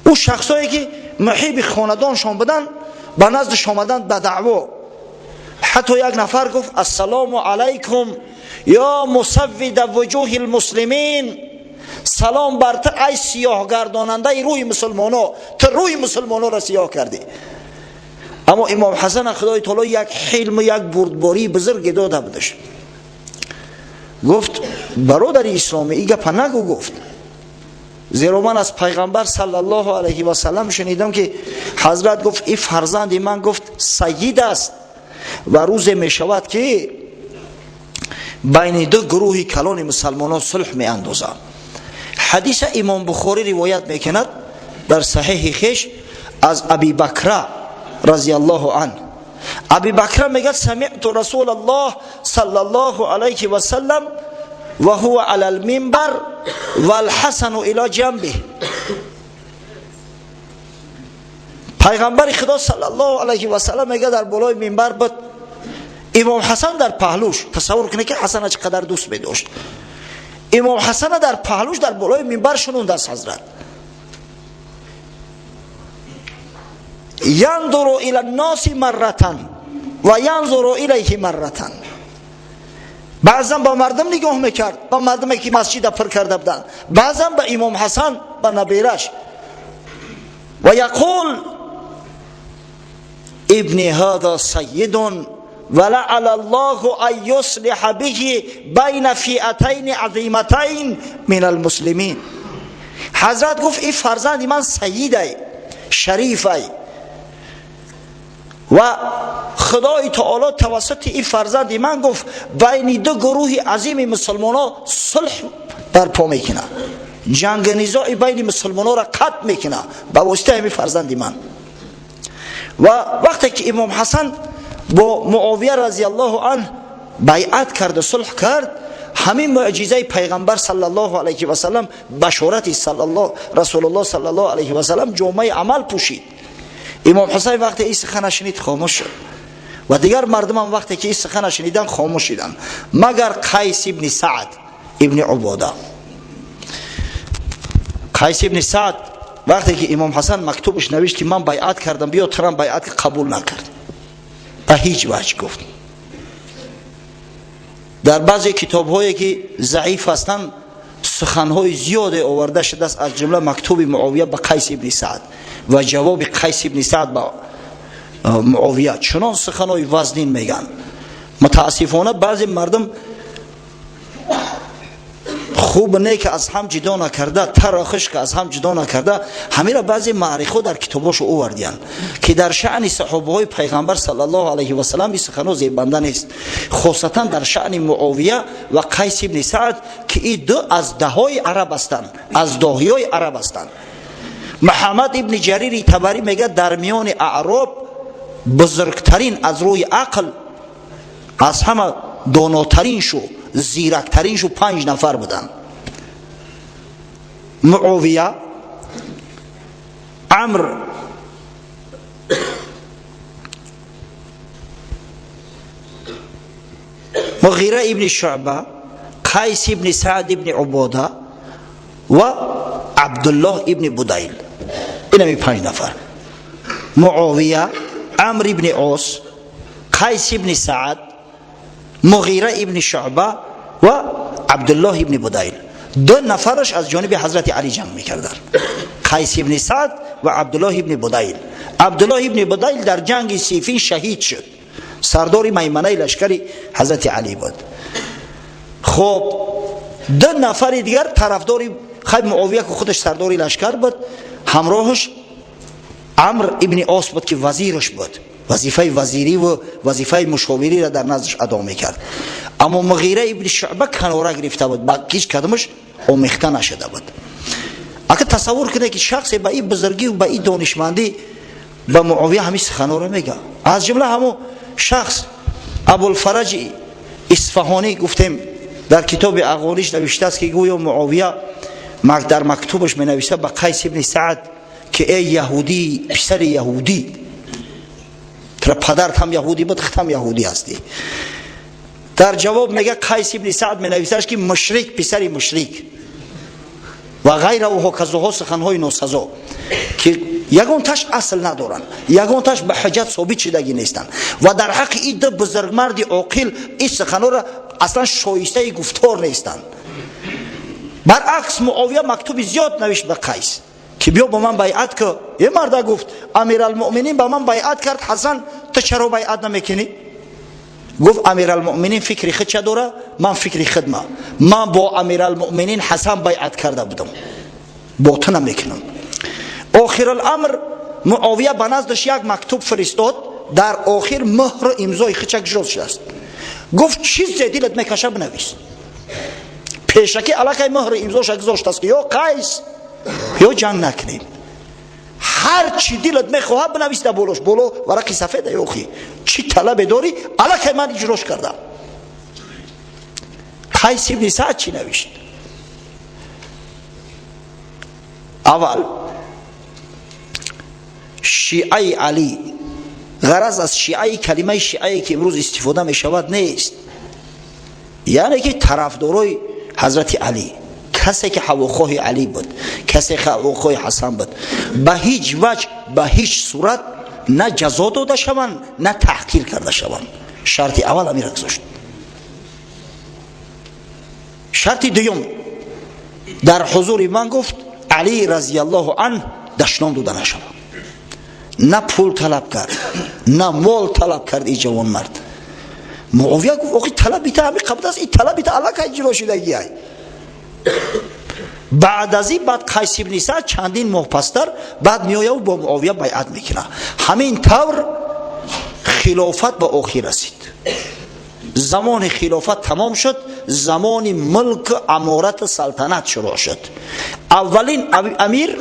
Ӯ шахсое ки муҳиби хонадоншон буданд ба наздаш омаданд ба даъво. Ҳатто як нафар гуфт ассалому алайкум ё мусаввида вуҷуҳи лмуслимин, салом бар ту ай сиёҳгардонандаи рӯи мусулмоно, ту рӯи мусулмоноро сиёҳ кардӣ. Аммо Имом Ҳасан Худои таоло як ҳилму як бурдбории бузурге дода будаш. Гуфт бародари исломӣ ин гапа нагӯ, гуфт зеро ман аз пайғамбар саллаллоҳу алайҳи васаллам шунидам ки ҳазрат гуфт ин фарзанди ман гуфт сайид аст ва рӯзе мешавад ки байни ду гурӯҳи калони мусалмонон сулҳ меандозад. Ҳадиса Имом Бухорӣ ривоят мекунад дар саҳиҳи хеш аз Аби Бакра разияллоҳу анҳ. Аби Бакра мегӯяд самиъту расулаллоҳ саллаллоҳу алайҳи васаллам ва ҳува ала лминбар валҳасану ила ҷанбиҳ. Пайғамбари Худо саллаллоҳу алайҳи васаллам мегӯяд дар болои минбар буд, Имом Ҳасан дар паҳлӯш. Тасаввур кунед ки Ҳасана чӣ қадар дӯст медошт. Имом Ҳасана дар паҳлӯш дар болои минбар шунундааст ҳазрат. Янзуру ила нноси марратан ва янзуру илайҳи марратан. Баъзан ба мардум нигоҳ мекард, ба мардуме ки масҷида пур карда буданд, баъзан ба Имом Ҳасан, ба набираш. Ва яқул ибни ҳада сайидун ва лаъала аллоҳу ан юслиҳа биҳи байна фиатайни азиматайн мин алмуслимин. Ҳазрат гуфт ин фарзанди ман сайидай, шарифай ва Худои таоло тавассути ин фарзанди ман гуфт байни ду гурӯҳи азими мусулмонҳо сулҳ барпо мекунад, ҷанги низои байни мусулмонҳоро қатъ мекунад ба воситаи ҳамин фарзанди ман. Ва вақте ки Имом Ҳасан бо Муовия разияллоҳу анҳ байъат карду сулҳ кард, ҳамин муъҷизаи пайғамбар саллаллоҳу алайҳи васаллам, башорати Расулуллоҳ саллаллоҳу алайҳи васаллам ҷомаи амал пӯшид. Имом Ҳусайн вақте ин сухана шунид хомӯш шуд ва дигар мардумам вақте ки ин сухана шуниданд хомӯш шуданд, магар Қайс ибни Саъд ибни Убода. Қайс ибни Саъд вақте ки Имом Ҳасан мактубаш навишт ки ман байъат кардам, биё турам байъат, қабул накард ба ҳеҷ ваҷ. Гуфт дар баъзе китобҳое ки заиф ҳастанд суханҳои зиёде оварда шудааст, аз ҷумла мактуби Муовия ба Қайс ибни Саъд ва ҷавоби Қайс ибни Саъд ба Муовия чунон суханои вазнин мегӯянд. Мутаассифона баъзе мардум хуб не ки аз ҳам ҷудо накарда, тару хушк аз ҳам ҷудо накарда, ҳамира баъзе маърихҳо дар китобошо овардиянд, ки дар шаъни саҳобаҳои пайғамбар саллаллоҳу алайҳи васаллам ин суханҳо зебанда нест, хосатан дар шаъни Муовия ва Қайс ибни Саъд, ки ин ду аз даҳои араб ҳастанд, аз доҳиёи араб ҳастанд. Муҳаммад ибни Ҷарири Табарӣ мегӯяд, дар миёни аъроб бузургтарин аз рӯи ақл, аз ҳама донотарин шу, зирактарин шу 5 нафар буданд: Муовия, Амр Муғира ибни Шуъба, Қайс ибни Саъд ибни Убода ва Абдуллоҳ ибни Будайл. Инами 5 нафар: Муовия, Амр ибни Ос, Қайс ибни Саъд, Муғира ибни Шуъба ва Абдуллоҳ ибни Будайл. 2 нафараш аз ҷониби ҳазрати Али ҷанг мекарданд: Қайс ибни Саъд ва Абдуллоҳ ибни Будайл. Абдуллоҳ ибни Будайл дар ҷанги Сифин шаҳид шуд, сардори майманаи лашкари ҳазрати Али буд. Хоб, 2 нафари дигар тарафдори хай Муовия, ки худаш сардори лашкар буд, ҳамроҳаш Амр ибни Ос буд, ки вазираш буд, вазифаи вазирӣ ва вазифаи мушовириро дар наздаш адо мекард. Аммо Муғира ибни Шуъба канора гирифта буд, ба ҳеҷ кадомаш омехта нашуда буд. Ака тасаввур кунед, ки шахсе ба ин бузургӣ ва ба ин донишмандӣ ба Муовия ҳамин суханҳоро мегӯяд. Аз ҷумла ҳамун шахс Абулфараҷ Исфаҳонӣ, гуфтем, дар китоби Ағониш навиштааст, ки гӯё Муовия дар мактубаш менависад ба Қайс ибни Саъд, ки эй яҳудӣ, писари яҳудӣ, тра падарат ҳам яҳудӣ буд, худат ҳам яҳудӣ ҳастӣ. Дар ҷавоб мегӯяд Қайс ибни Саъд менависаш, ки мушрик, писари мушрик ва ғайра ва ҳоказоҳо, суханҳои носазо, ки ягонташ асл надоранд, ягонташ ба ҳуҷҷат собит шудагӣ нестанд ва дар ҳаққи ин ду бузургмарди оқил ин суханҳоро аслан шоистаи гуфтор нестанд. Баръакс, Муовия мактуби зиёд навишт ба Қайс, ки биё ба ман байъат кун. Е марда гуфт, Амиралмуъминин ба ман байъат кард, Ҳасан, ту чаро байъат намекунӣ? Гуфт, Амиралмуъминин фикри худ ча дора, ман фикри худма, ман бо Амиралмуъминин Ҳасан байъат карда будам, бо ту намекунам. Охируламр Муовия ба наздаш як мактуб фиристод, дар охир муҳру имзои худча гузошт шудааст. Гуфт, чизе дилат мекаша бинавис. Пешакӣ аллакай муҳру имзоша гузоштааст, ки ё Қайс, ё ҷанг накунем, ҳар чӣ дилат мехоҳад бинавис дар болош, боло варақи сафеда, ёхи чӣ талабе дорӣ, аллакай ман иҷрош кардам. Қайс ибни Саъд чӣ навишт? Аввал, шиаи Алӣ, ғараз аз шиаи калимаи шиае ки имрӯз истифода мешавад нест, яъне ки тарафдорои ҳазрати Алӣ, касе ки ҳавохоҳи Алӣ буд, касе ки ҳавохоҳи Ҳасан буд, ба ҳеҷ ваҷ, ба ҳеҷ сурат на ҷазо дода шаванд, на таҳқир карда шаванд. Шарти аввал амира гузошт. Шарти дуюм, дар ҳузури ман гуфт, Алӣ разияллоҳу анҳ дашном дода нашавад. На пул талаб кард, на мол талаб кард ин ҷавонмард. Муовия гуфт, охи талаби та ҳамин қабл аст, ин талаби та аллакай ҷило шудагиай. Баъд аз ин баъд Қайс ибни Саъд чандин моҳ пастар баъд меояву бо Муовия байъат мекунад. Ҳамин тавр хилофат ба охир расид. Замони хилофат тамом шуд, замони мулку аморату салтанат шурӯъ шуд. Аввалин амир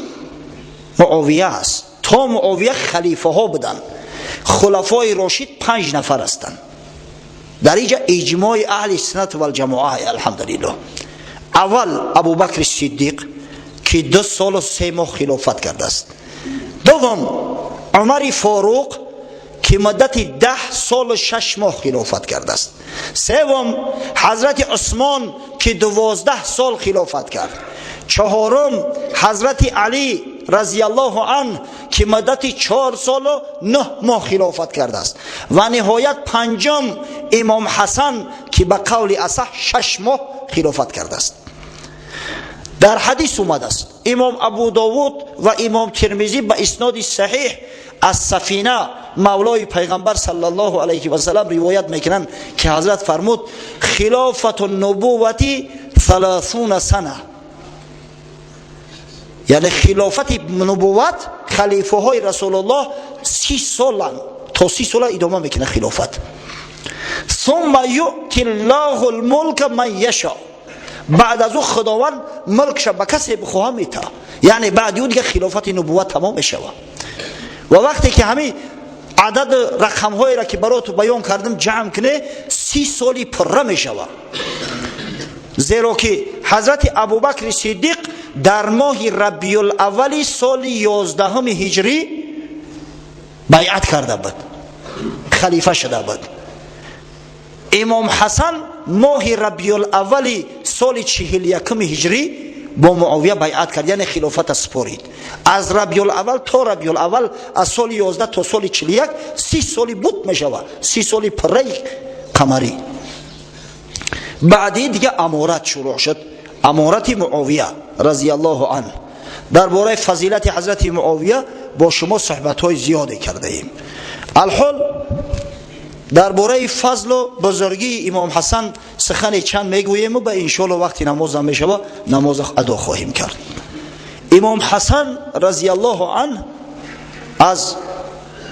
Муовия аст. То Муовия халифаҳо буданд. Хулафои рошид 5 нафар ҳастанд. Дар инҷа иҷмои аҳли суннат валҷамоа, алҳамдулиллоҳ. Аввал Абубакри Сиддиқ, ки 2 солу 3 моҳ хилофат кардааст. Дуввум Умари Форуқ, ки муддати 10 солу 6 моҳ хилофат кардааст. Севум ҳазрати Усмон, ки 12 сол хилофат кард. Чаҳорум ҳазрати Алӣ разияллоҳу анҳ, ки муддати 4 солу 9 моҳ хилофат кардааст. Ва ниҳоят панҷум имом Ҳасан, ки ба қавли асаҳ 6 моҳ хилофат кардааст. Дар ҳадис омадааст, Имом Абу Довуд ва Имом Термизӣ ба исноди саҳеҳ аз Сафина мавлои пайғамбар саллаллоҳу алайҳи васаллам ривоят мекунанд, ки ҳазрат фармуд: хилофату нубуввати 30 сана. Яъне хилофати нубувват, халифаҳои Расулуллоҳ 30 соланд, то 30 сола идома мекунад хилофат. Сумма юъти ллоҳу лмулка ман яшо. Баъд аз ӯ Худованд мулкша ба касе бихоҳа мета. Яъне баъди ӯ дига хилофати нубувват тамом мешавад. Ва вақте ки ҳамин адад рақамҳоеро ки бароту баён кардам ҷамъ куне, 30 соли пурра мешавад. Зеро ки ҳазрати Абубакри Сиддиқ дар моҳи Рабиюлаввали соли 11 ҳиҷрӣ байъат карда буд, халифа шуда буд. Имом Ҳасан моҳи Рабиюлаввали соли 41 ҳиҷрӣ бо Муовия байъат кард, яъне хилофата супорид. Аз Рабиюлаввал то Рабиюлаввал, аз соли 11 то соли 41, 30 соли буд мешавад, 30 соли пурраи қамарӣ. Баъди дига аморат шурӯъ шуд, аморати Муовия разияллоҳу анҳ. Дар бораи фазилати ҳазрати Муовия бо шумо суҳбатҳои зиёде кардаем. Алҳол дар бораи фазлу бузургии Имом Ҳасан сухане чанд мегӯему ба иншоалло вақти намозам мешава, намоз адо хоҳем кард. Имом Ҳасан разияллоҳу анҳ аз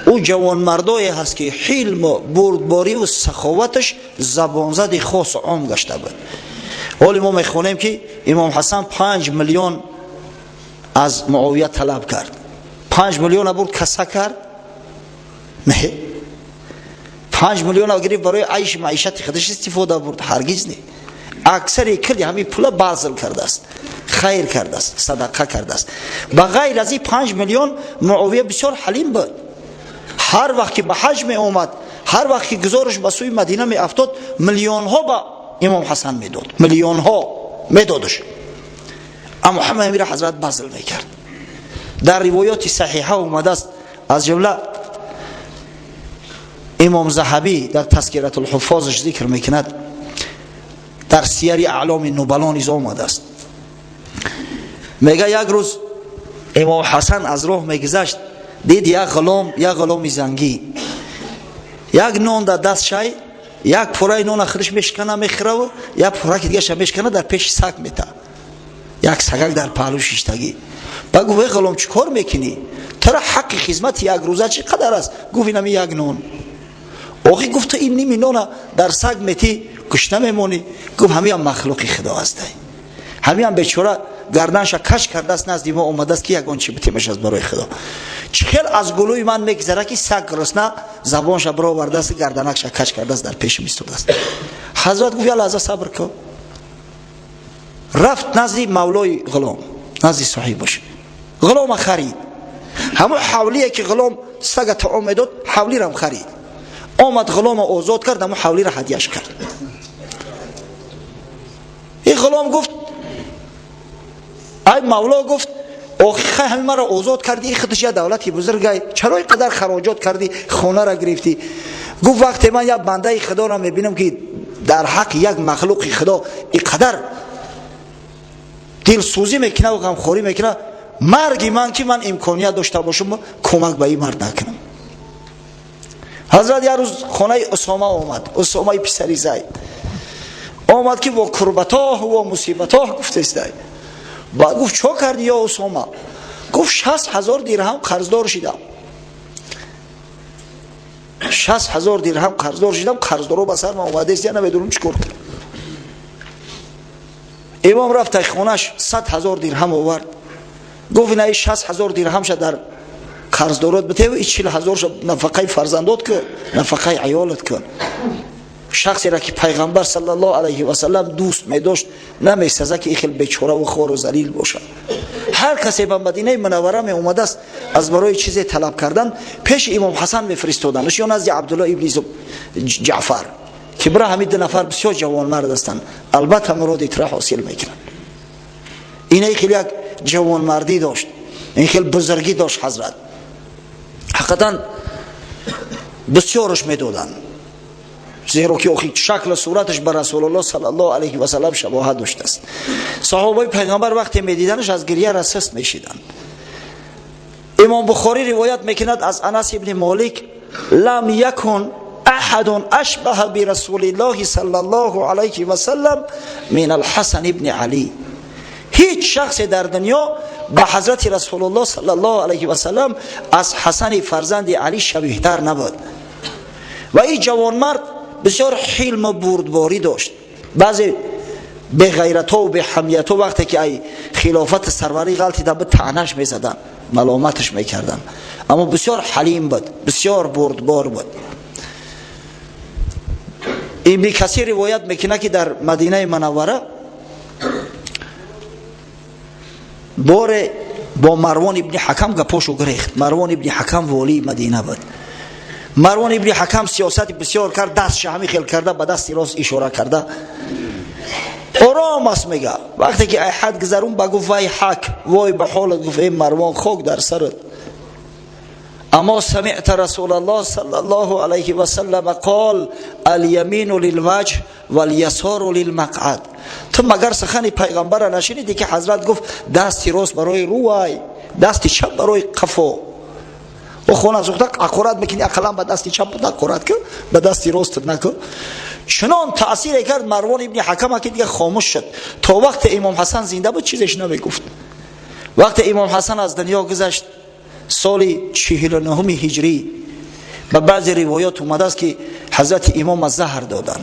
ӯ ҷавонмардое ҳаст, ки ҳилму бурдбориву саховаташ забонзади хосу ом гашта буд. Ҳоли мо мехонем, ки Имом Ҳасан 5 миллион аз Муовия талаб кард. 5 миллиона бурд каса кард? Не. 5 миллиона гирифт, барои айши маишати худаш истифода бурд? Ҳаргиз не. Аксари кирди ҳамин пула базл кардааст, хайр кардааст, садақа кардааст. Ба ғайр аз ин 5 миллион, Муовия бисёр ҳалим буд. Ҳар вақт ки ба ҳаҷ меомад, ҳар вақт ки гузораш ба сӯи Мадина меафтод, миллионҳо ба Имом Ҳасан медод, миллионҳо медодаш. Аммо ҳама ҳамира ҳазрат базл мекард. Дар ривоёти саҳиҳа омадааст, аз ҷумла Имом Заҳабӣ дар Тазкиратулҳуффозаш зикр мекунад, дар Сияри Аъломи Нубало низ омадааст. Мега, як рӯз Имом Ҳасан аз роҳ мегузашт, дид як ғулом, як ғуломи зангӣ, як нон дар даст шай, як пораи нона худаш мешикана, мехӯраву як пораки дигаша мешикана, дар пеши саг мета. Як сагак дар паҳлӯ шиштагӣ. Ба гуфт: «Эй ғулом, чӣ кор мекунӣ? Тара ҳаққи хизмати як рӯза чӣ қадар аст?» Гуфт: «Инами як нон». Охи, гуфт, ту ин ними нона дар саг метӣ, гушна мемонӣ? Гуфт: «Ҳамиам махлуқи Худо ҳастай, ҳамиам бечора гарданша каш кардааст, назди мо омадааст, ки ягон чи битемаш аз барои Худо. Чӣ хел аз гулӯи ман мегзара, ки саг гурусна забонша бировардааст, гарданакша каш кардааст, дар пешим истодааст». Ҳазрат гуфт: «Як лаҳза сабр кун». Рафт назди мавлои ғулом, назди соҳибаш, ғулома харид. Ҳамон ҳавлие ки ғулом сага таом медод, ҳавлирам харид. Омад, ғулома озод кард, ҳамон ҳавлира ҳадияш кард. Ин ғулом гуфт: «Ай мавло», гуфт, «охи, хай, ҳамин маро озод кардӣ, ин худаш як давлати бузургай, чаро ин қадар хароҷот кардӣ, хонара гирифтӣ?» Гуфт: «Вақте ман як бандаи Худоро мебинам, ки дар ҳаққи як махлуқи Худо ин қадар дилсӯзӣ мекунад ва ғамхорӣ мекунад, марги ман, ки ман имконият дошта бошам, кӯмак ба ин мард накунам». Ҳазрат як рӯз хонаи Усома омад, Усомаи писари Зайд омад, ки во курбатоҳ во мусибатоҳ гуфтестай. Баъд гуфт: «Чо кардӣ, ё Усома?» Гуфт: «60 000 дирҳам қарздор шидам, 60 000 дирҳам қарздор шидам, қарздоро ба сар ман омадааст, я намедонам чӣ кор кунам». Имом рафт тай хонаш, 100 000 дирҳам овард. Гуфт: «Инаи 60 000 дирҳамша дар қарздорот битев, и 40 000ша нафақаи фарзандот кун, нафақаи аёлат кун». Шахсеро ки пайғамбар саллаллоҳу алайҳи васаллам дӯст медошт, намесаза, ки ин хел бечораву хору залил бошад. Ҳар касе ба Мадинаи Мунаввара меомадааст аз барои чизе талаб кардан, пеши Имом Ҳасан мефиристоданаш ё назди Абдулло ибни Ҷаъфар, ки бира, ҳамин ду нафар бисёр ҷавонмард ҳастанд, албатта муроди тура ҳосил мекунанд. Инаи хел як ҷавонмардӣ дошт, ин хел бузургӣ дошт ҳазрат. Ҳақиқатан бисёраш медоданд. Зеро ки охи шакл сураташ ба Расулуллоҳ саллаллоҳу алайҳи васаллам шабоҳат доштааст. Саҳобаи пайғамбар вақте медиданаш аз гирья расист мешиданд. Имом Бухорӣ ривоят мекунад аз Анас ибни Молик: лам якун أحد أشبه برسول الله صلى الله عليه وسلم من الحسن ابن علی. هیچ شخص در دنیا به حضرت رسول الله صلی الله علیه و سلم از حسن فرزند علی شبیه تر نبود. و این جوانمرد بسیار حلم و بردباری داشت. بعضی به غیرت و به حمیت و وقتی که ای خلافت سروری غلطی در بود طعنش میزدن، ملامتش میکردن، اما بسیار حلیم بود، بسیار بردبار بود. ابن کثیر روایت میکنه که در مدینه منوره بار با مروان ابن حکم گپاشو گرفت. مروان ابن حکم والی مدینه بود. مروان ابن حکم سیاست بسیار کرد، دستش همی خیل کرده، به دست راست اشاره کرده، آرام است میگه. وقتی که حد گذرون با گفت وای حک، وای به حالت، گفت ای مروان خاک در سرت. اما سمعت رسول الله صلی الله علیه و سلم قال الیمین للوجه والیسار للمقعد. تو مگر سخن پیغمبر نشنیدی که حضرت گفت دست راست برای روی، دست چپ برای قفا؟ و خونه سوخته اقرات میکنی، اقلا به دست چپ اقرات کن، به دست راست نکن. چنان تأثیر کرد مروان ابن حکم که دیگه خاموش شد. تا وقت امام حسن زنده بود چیزش نمیگفت. وقت امام حسن از دنیا گذشت سال 49 هجری، به بعضی روایات اومده است که حضرت امام از زهر دادن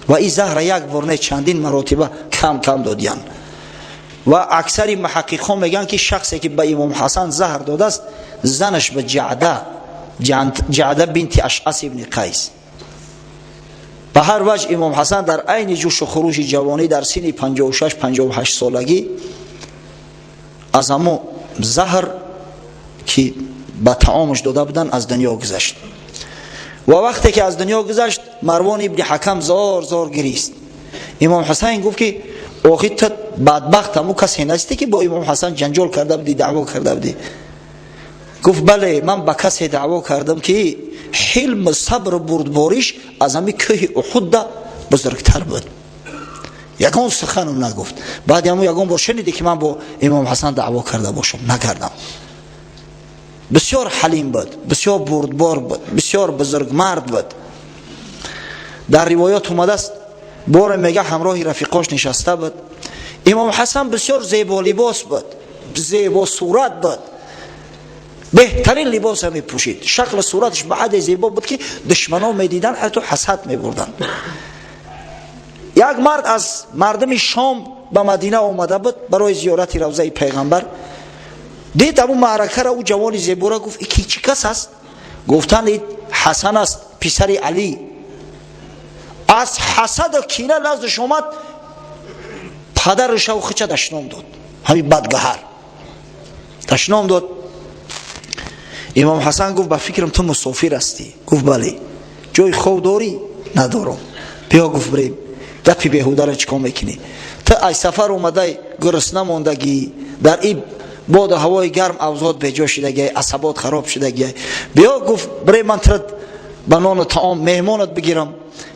و این زهر یک بار نه چندین مراتبه کم کم دادن. و اکثر محققان میگن که شخصی که به امام حسن زهر داده است زنش به جعده، جعده بنت اشعث ابن قیس. به هر وجه امام حسن در عین جوش و خروش جوانی در سن 56 58 سالگی از همو زهر که به طعامش داده بودن از دنیا گذشت. و وقتی که از دنیا گذشت مروان ابن حکم زار زار گریست. امام حسین گفت که آخی تو بدبخت همو کسی نستی که با امام حسن جنجال کرده بودی، دعوا کرده بودی. گفت بله، من با کسی دعوا کردم که حلم صبر و بردباریش از همی کوه احد بزرگتر بود. یکان سخنم نگفت. بعد همو یکان بار شنیدی که من با امام حسن دعوا کرده باشم؟ نکردم. بسیار حلیم بود، بسیار بردبار بود، بسیار بزرگ مرد بود. در روایات اومده است بار میگه همراه رفیقاش نشسته بود. امام حسن بسیار زیبا لباس بود، زیبا صورت بود، بهترین لباس هم میپوشید. شکل صورتش به حد زیبا بود که دشمنان میدیدن حتی حسد میبردن. یک مرد از مردم شام به مدینه آمده بود برای زیارت روضه پیغمبر. دید امو معرکه را، او جوان زیبا را، گفت کی چی کس است؟ گفتند حسن است، پسر علی. از حسد و کینه نزدش آمد، پدرش و خودش دشنام داد، همین بدگهر دشنام داد. امام حسن گفت به فکرم تو مسافر هستی. گفت بله. جای خواب داری؟ ندارم. بیا گفت بریم، گپی بیهوده را چیکار میکنی؟ تو از سفر اومده گرسنه ماندگی، در این باد هوای گرم اوضاع بیجا شدگی، عصبات خراب شدگی. بیا گفت بریم من ترت به نان و طعام مهمانت بگیرم،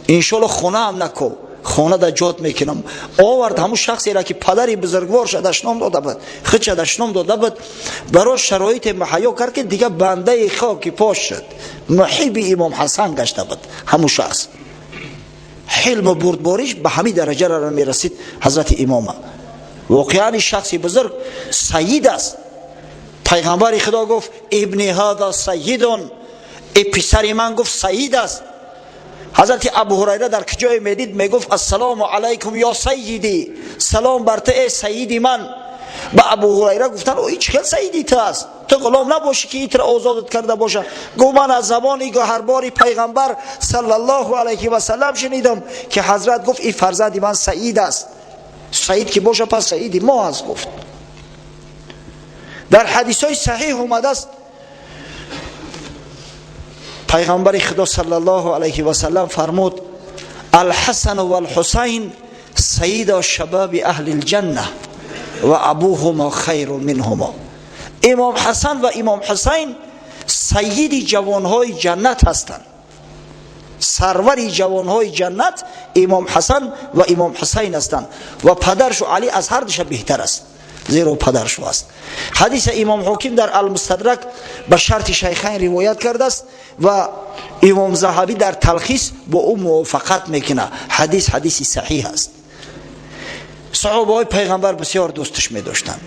انشالله خونه هم نکو، خانه در جات میکنم. آورد همون شخصی را که پدری بزرگوارش دشنام داده بود، خودش دشنام داده بود، برای شرایط مهیا کرد که دیگه بنده خاک پاش شد، محب امام حسن گشته بود. همون شخص حلم و بردباریش به همین درجه را میرسید حضرت امام. واقعا شخصی بزرگ سید است. پیغمبر خدا گفت ابن هذا سیدون، ای پسر من گفت سید است. حضرت ابو هریره در کجای میدید میگفت السلام علیکم یا سیدی، سلام بر تو ای سیدی من. به ابو هریره گفتن او چه سیدی تو است، تو غلام نباشی که ایت را آزادت کرده باشه. گفت من از زبان گوهربار پیغمبر صلی الله علیه و سلم شنیدم که حضرت گفت این فرزند من سعید است، سعید که باشه پس سعید ما است. گفت در حدیث های صحیح اومده است پیغمبر خدا صلی الله علیه و سلم فرمود الحسن والحسین سید شباب اهل الجنه و ابوهما خیر منهما. امام حسن و امام حسین سید جوانهای جنت هستند. Сарвари ҷавонҳои ҷаннат имом Ҳасан ва имом Ҳусайн ҳастанд ва падаршу Алӣ аз ҳар душа беҳтар аст, зеро падаршу аст. Ҳадиса имом Ҳоким дар Алмустадрак ба шарти Шайхайн ривоят кардааст ва имом Заҳабӣ дар Талхис бо ӯ мувофиқат мекунад. Ҳадис ҳадиси саҳиҳ аст. Саҳобаҳои пайғамбар бисёр дӯсташ медоштанд.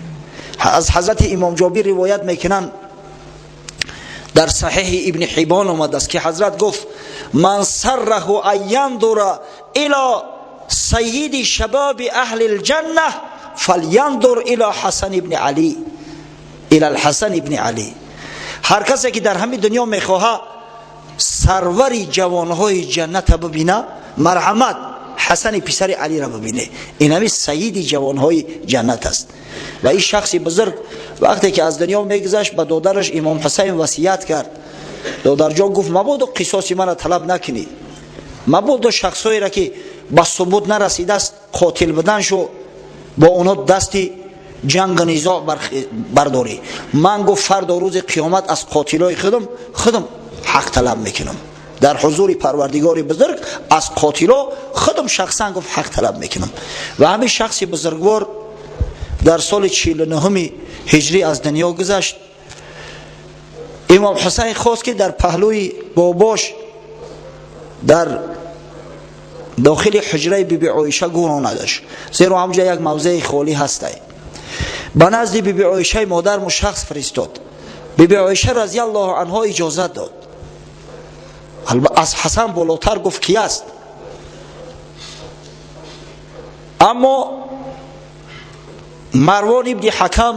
Аз ҳазрати имом Ҷобир ривоят мекунанд, дар Саҳиҳи Ибни Ҳибон омадааст ки ҳазрат гуфт: ман сарраҳу ан яндура ило сайиди шабоби аҳли лҷанна фаляндур ило Ҳасан ибни Алӣ, ило Ҳасан ибни Алӣ. Ҳар касе ки дар ҳамин дунё мехоҳад сарвари ҷавонҳои ҷанната бибина, марҳамат Ҳасани писари Алиро бибине. Ин ҳамин сайиди ҷавонҳои ҷаннат аст. Ва ин шахси бузург вақте ки аз дунё мегузашт, ба додараш имом Ҳусайн васият кард. Додарҷон гуфт: мабодо қисоси мана талаб накунӣ, мабодо шахсҳоеро ки ба субут нарасидааст қотил буданшу бо онҳо дасти ҷангу низоъ бардорӣ. Ман гуфт фардо рӯзи қиёмат аз қотилои худам ҳақ талаб мекунам. Дар ҳузури Парвардигори бузург аз қотило худам шахсан гуфт ҳақ талаб мекунам. Ва ҳамин шахси бузургвор дар соли 49 ҳиҷрӣ аз дунё гузашт. Имом Ҳусайн хост ки дар паҳлӯи бобош дар дохили ҳуҷраи биби Оиша гӯронадаш, зеро ҳамҷа як мавзеи холӣ ҳастай. Ба назди биби Оишаи модарму шахс фиристод. Биби Оиша разиаллоҳу анҳо иҷозат дод. Аз Ҳасан болотар гуфт ки аст. Аммо Марвон ибни Ҳакам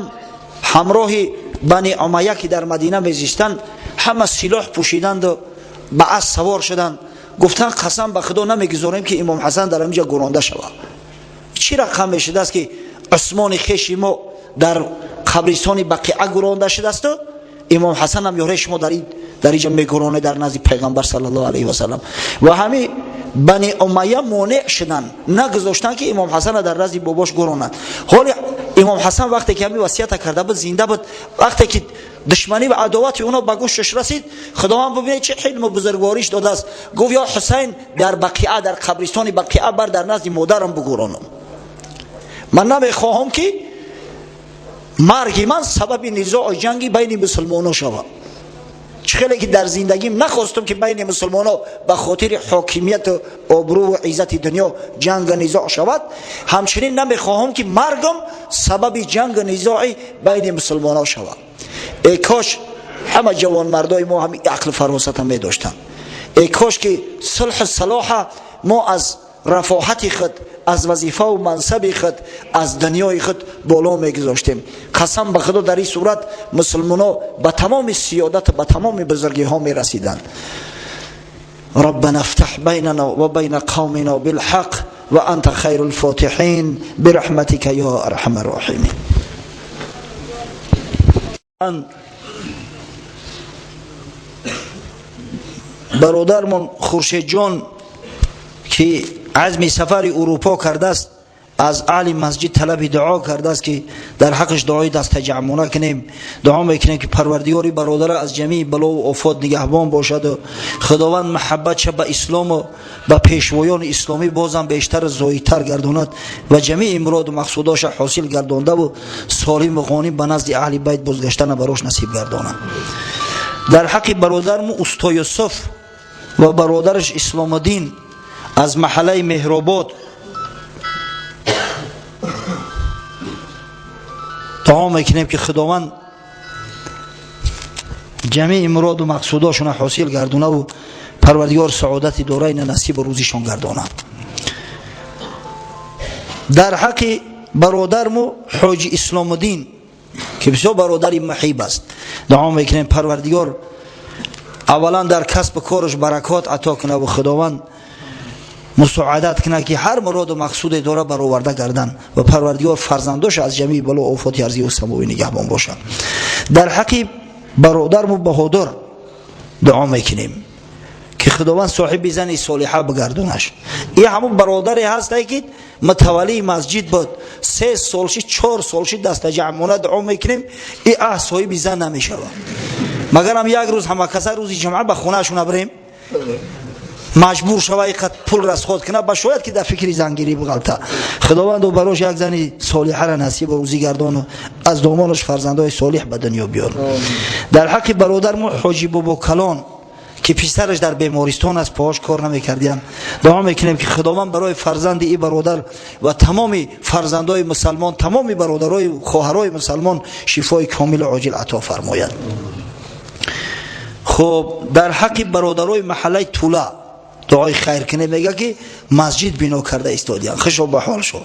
ҳамроҳи Бани Умайя ки дар Мадина мезистанд, ҳама силоҳ пӯшиданду ба асп савор шуданд. Гуфтанд: қасам ба Худо, намегузорем ки имом Ҳасан дар ҳаминҷа гӯронда шавад. Чӣ рақам мешудааст ки Усмони хеши мо дар қабристони Бақиа гӯронда шудаасту имом Ҳасан ҳам ёраи шумо дар инҷа мегӯронед дар назди пайғамбар саллаллоҳу алайҳи васаллам. Ва ҳамин Бани Умайя монеъ шуданд, нагузоштанд ки имом Ҳасанро дар назди бобош гӯронанд. Ҳоли имом Ҳасан вақте ки ҳамин васията карда буд, зинда буд. Вақте ки душманӣ ва адовати онҳо ба гӯшаш расид, Худованд бибинед чӣ ҳилму бузургвориш додааст. Гуфт: ё Ҳусайн, дар Бақиа, дар қабристони Бақиа бар дар назди модарам бигӯронам. Ман намехоҳам ки марги ман сабаби низоъу ҷанги байни мусулмонон шавад. Чӣ хеле ки дар зиндагим нахостум ки байни мусулмонон ба хотири ҳокимияту обрӯву иззати дунё ҷангу низоъ шавад, ҳамчунин намехоҳам ки маргам сабаби ҷангу низои байни мусулмонон шавад. Эй кош ҳама ҷавонмардои мо ҳамин ақлу фаросата медоштанд. Эй кош ки сулҳу салоҳа мо аз рафоҳати худ, аз вазифаву мансаби худ, аз дунёи худ боло мегузоштем. Қасам ба Худо, дар ин сурат мусулмонҳо ба тамоми сиёдату ба тамоми бузургиҳо мерасиданд. ربنا افتح بيننا وبين قومنا بالحق وأنت خير الفاتحين برحمتك يا أرحم الراحمين. Бародармон Хуршедҷон ки азми сафари Урупо кардааст, аз аҳли масҷид талаби дуо кардааст ки дар ҳаққаш дуои дастаҷамъона кунем. Дуо мекунем ки Парвардигори бародара аз ҷамии балову офот нигаҳбон бошаду Худованд маҳаббатша ба ислому ба пешвоёни исломӣ бозам бештар зоидтар гардонад ва ҷамии муроду мақсудоша ҳосил гардондаву солиму ғоним ба назди аҳли байт бозгаштана барош насиб гардонад. Дар ҳаққи бародарму усто Юсуф ва бародараш Исломуддин аз маҳаллаи Меҳробод дуо мекунем ки Худованд ҷамии муроду мақсудошона ҳосил гардонаву Парвардигор саодати дорайна насибу рӯзишон гардонад. Дар ҳаққи бародарму ҳоҷи Исломуддин ки бисёр бародари маҳиб аст, дуо мекунем Парвардигор аввалан дар касбу кораш баракот ато кунаву Худованд мусоадат кунад ки ҳар муроду мақсуде дора бароварда гардан ва Парвардигор фарзандош аз ҷамии бало офоти арзию самовӣ нигаҳбон бошад. Дар ҳаққи бародарму Баҳодур дуо мекунем ки Худованд соҳиби зани солиҳа бигардонаш. И ҳамун бародаре ҳастае ки мутаваллии масҷид буд, 3 сол ши 4 сол ши дастаҷамъона дуо мекунем, и аҳ соҳиби зан намешавад. Магарам як рӯз ҳамакаса рӯзи ҷумъа ба хонаашон набарем. Маҷбур шава, иқад пул расход кунад, ба шояд ки дар фикри зангирӣ буғалта. Худованд барош як зани солиҳара насиб рӯзӣ гардону аз домонаш фарзандои солиҳ ба дунё биёр. Дар ҳаққи бародармо Ҳоҷи Бобо Калон, ки писараш дар бемористон аст, поҳош кор намекардиям, дуо мекунем, ки Худованд барои фарзанди и бародар ва тамоми фарзандои мусалмон, тамоми бародарои хоҳарои мусалмон шифои комилу оҷил ато фармояд. Хуб, дар ҳаққи бародарои маҳаллаи Тула дуои хайр кунем. Мега, ки масҷид бино карда истодиям. Хушо ба ҳол шо.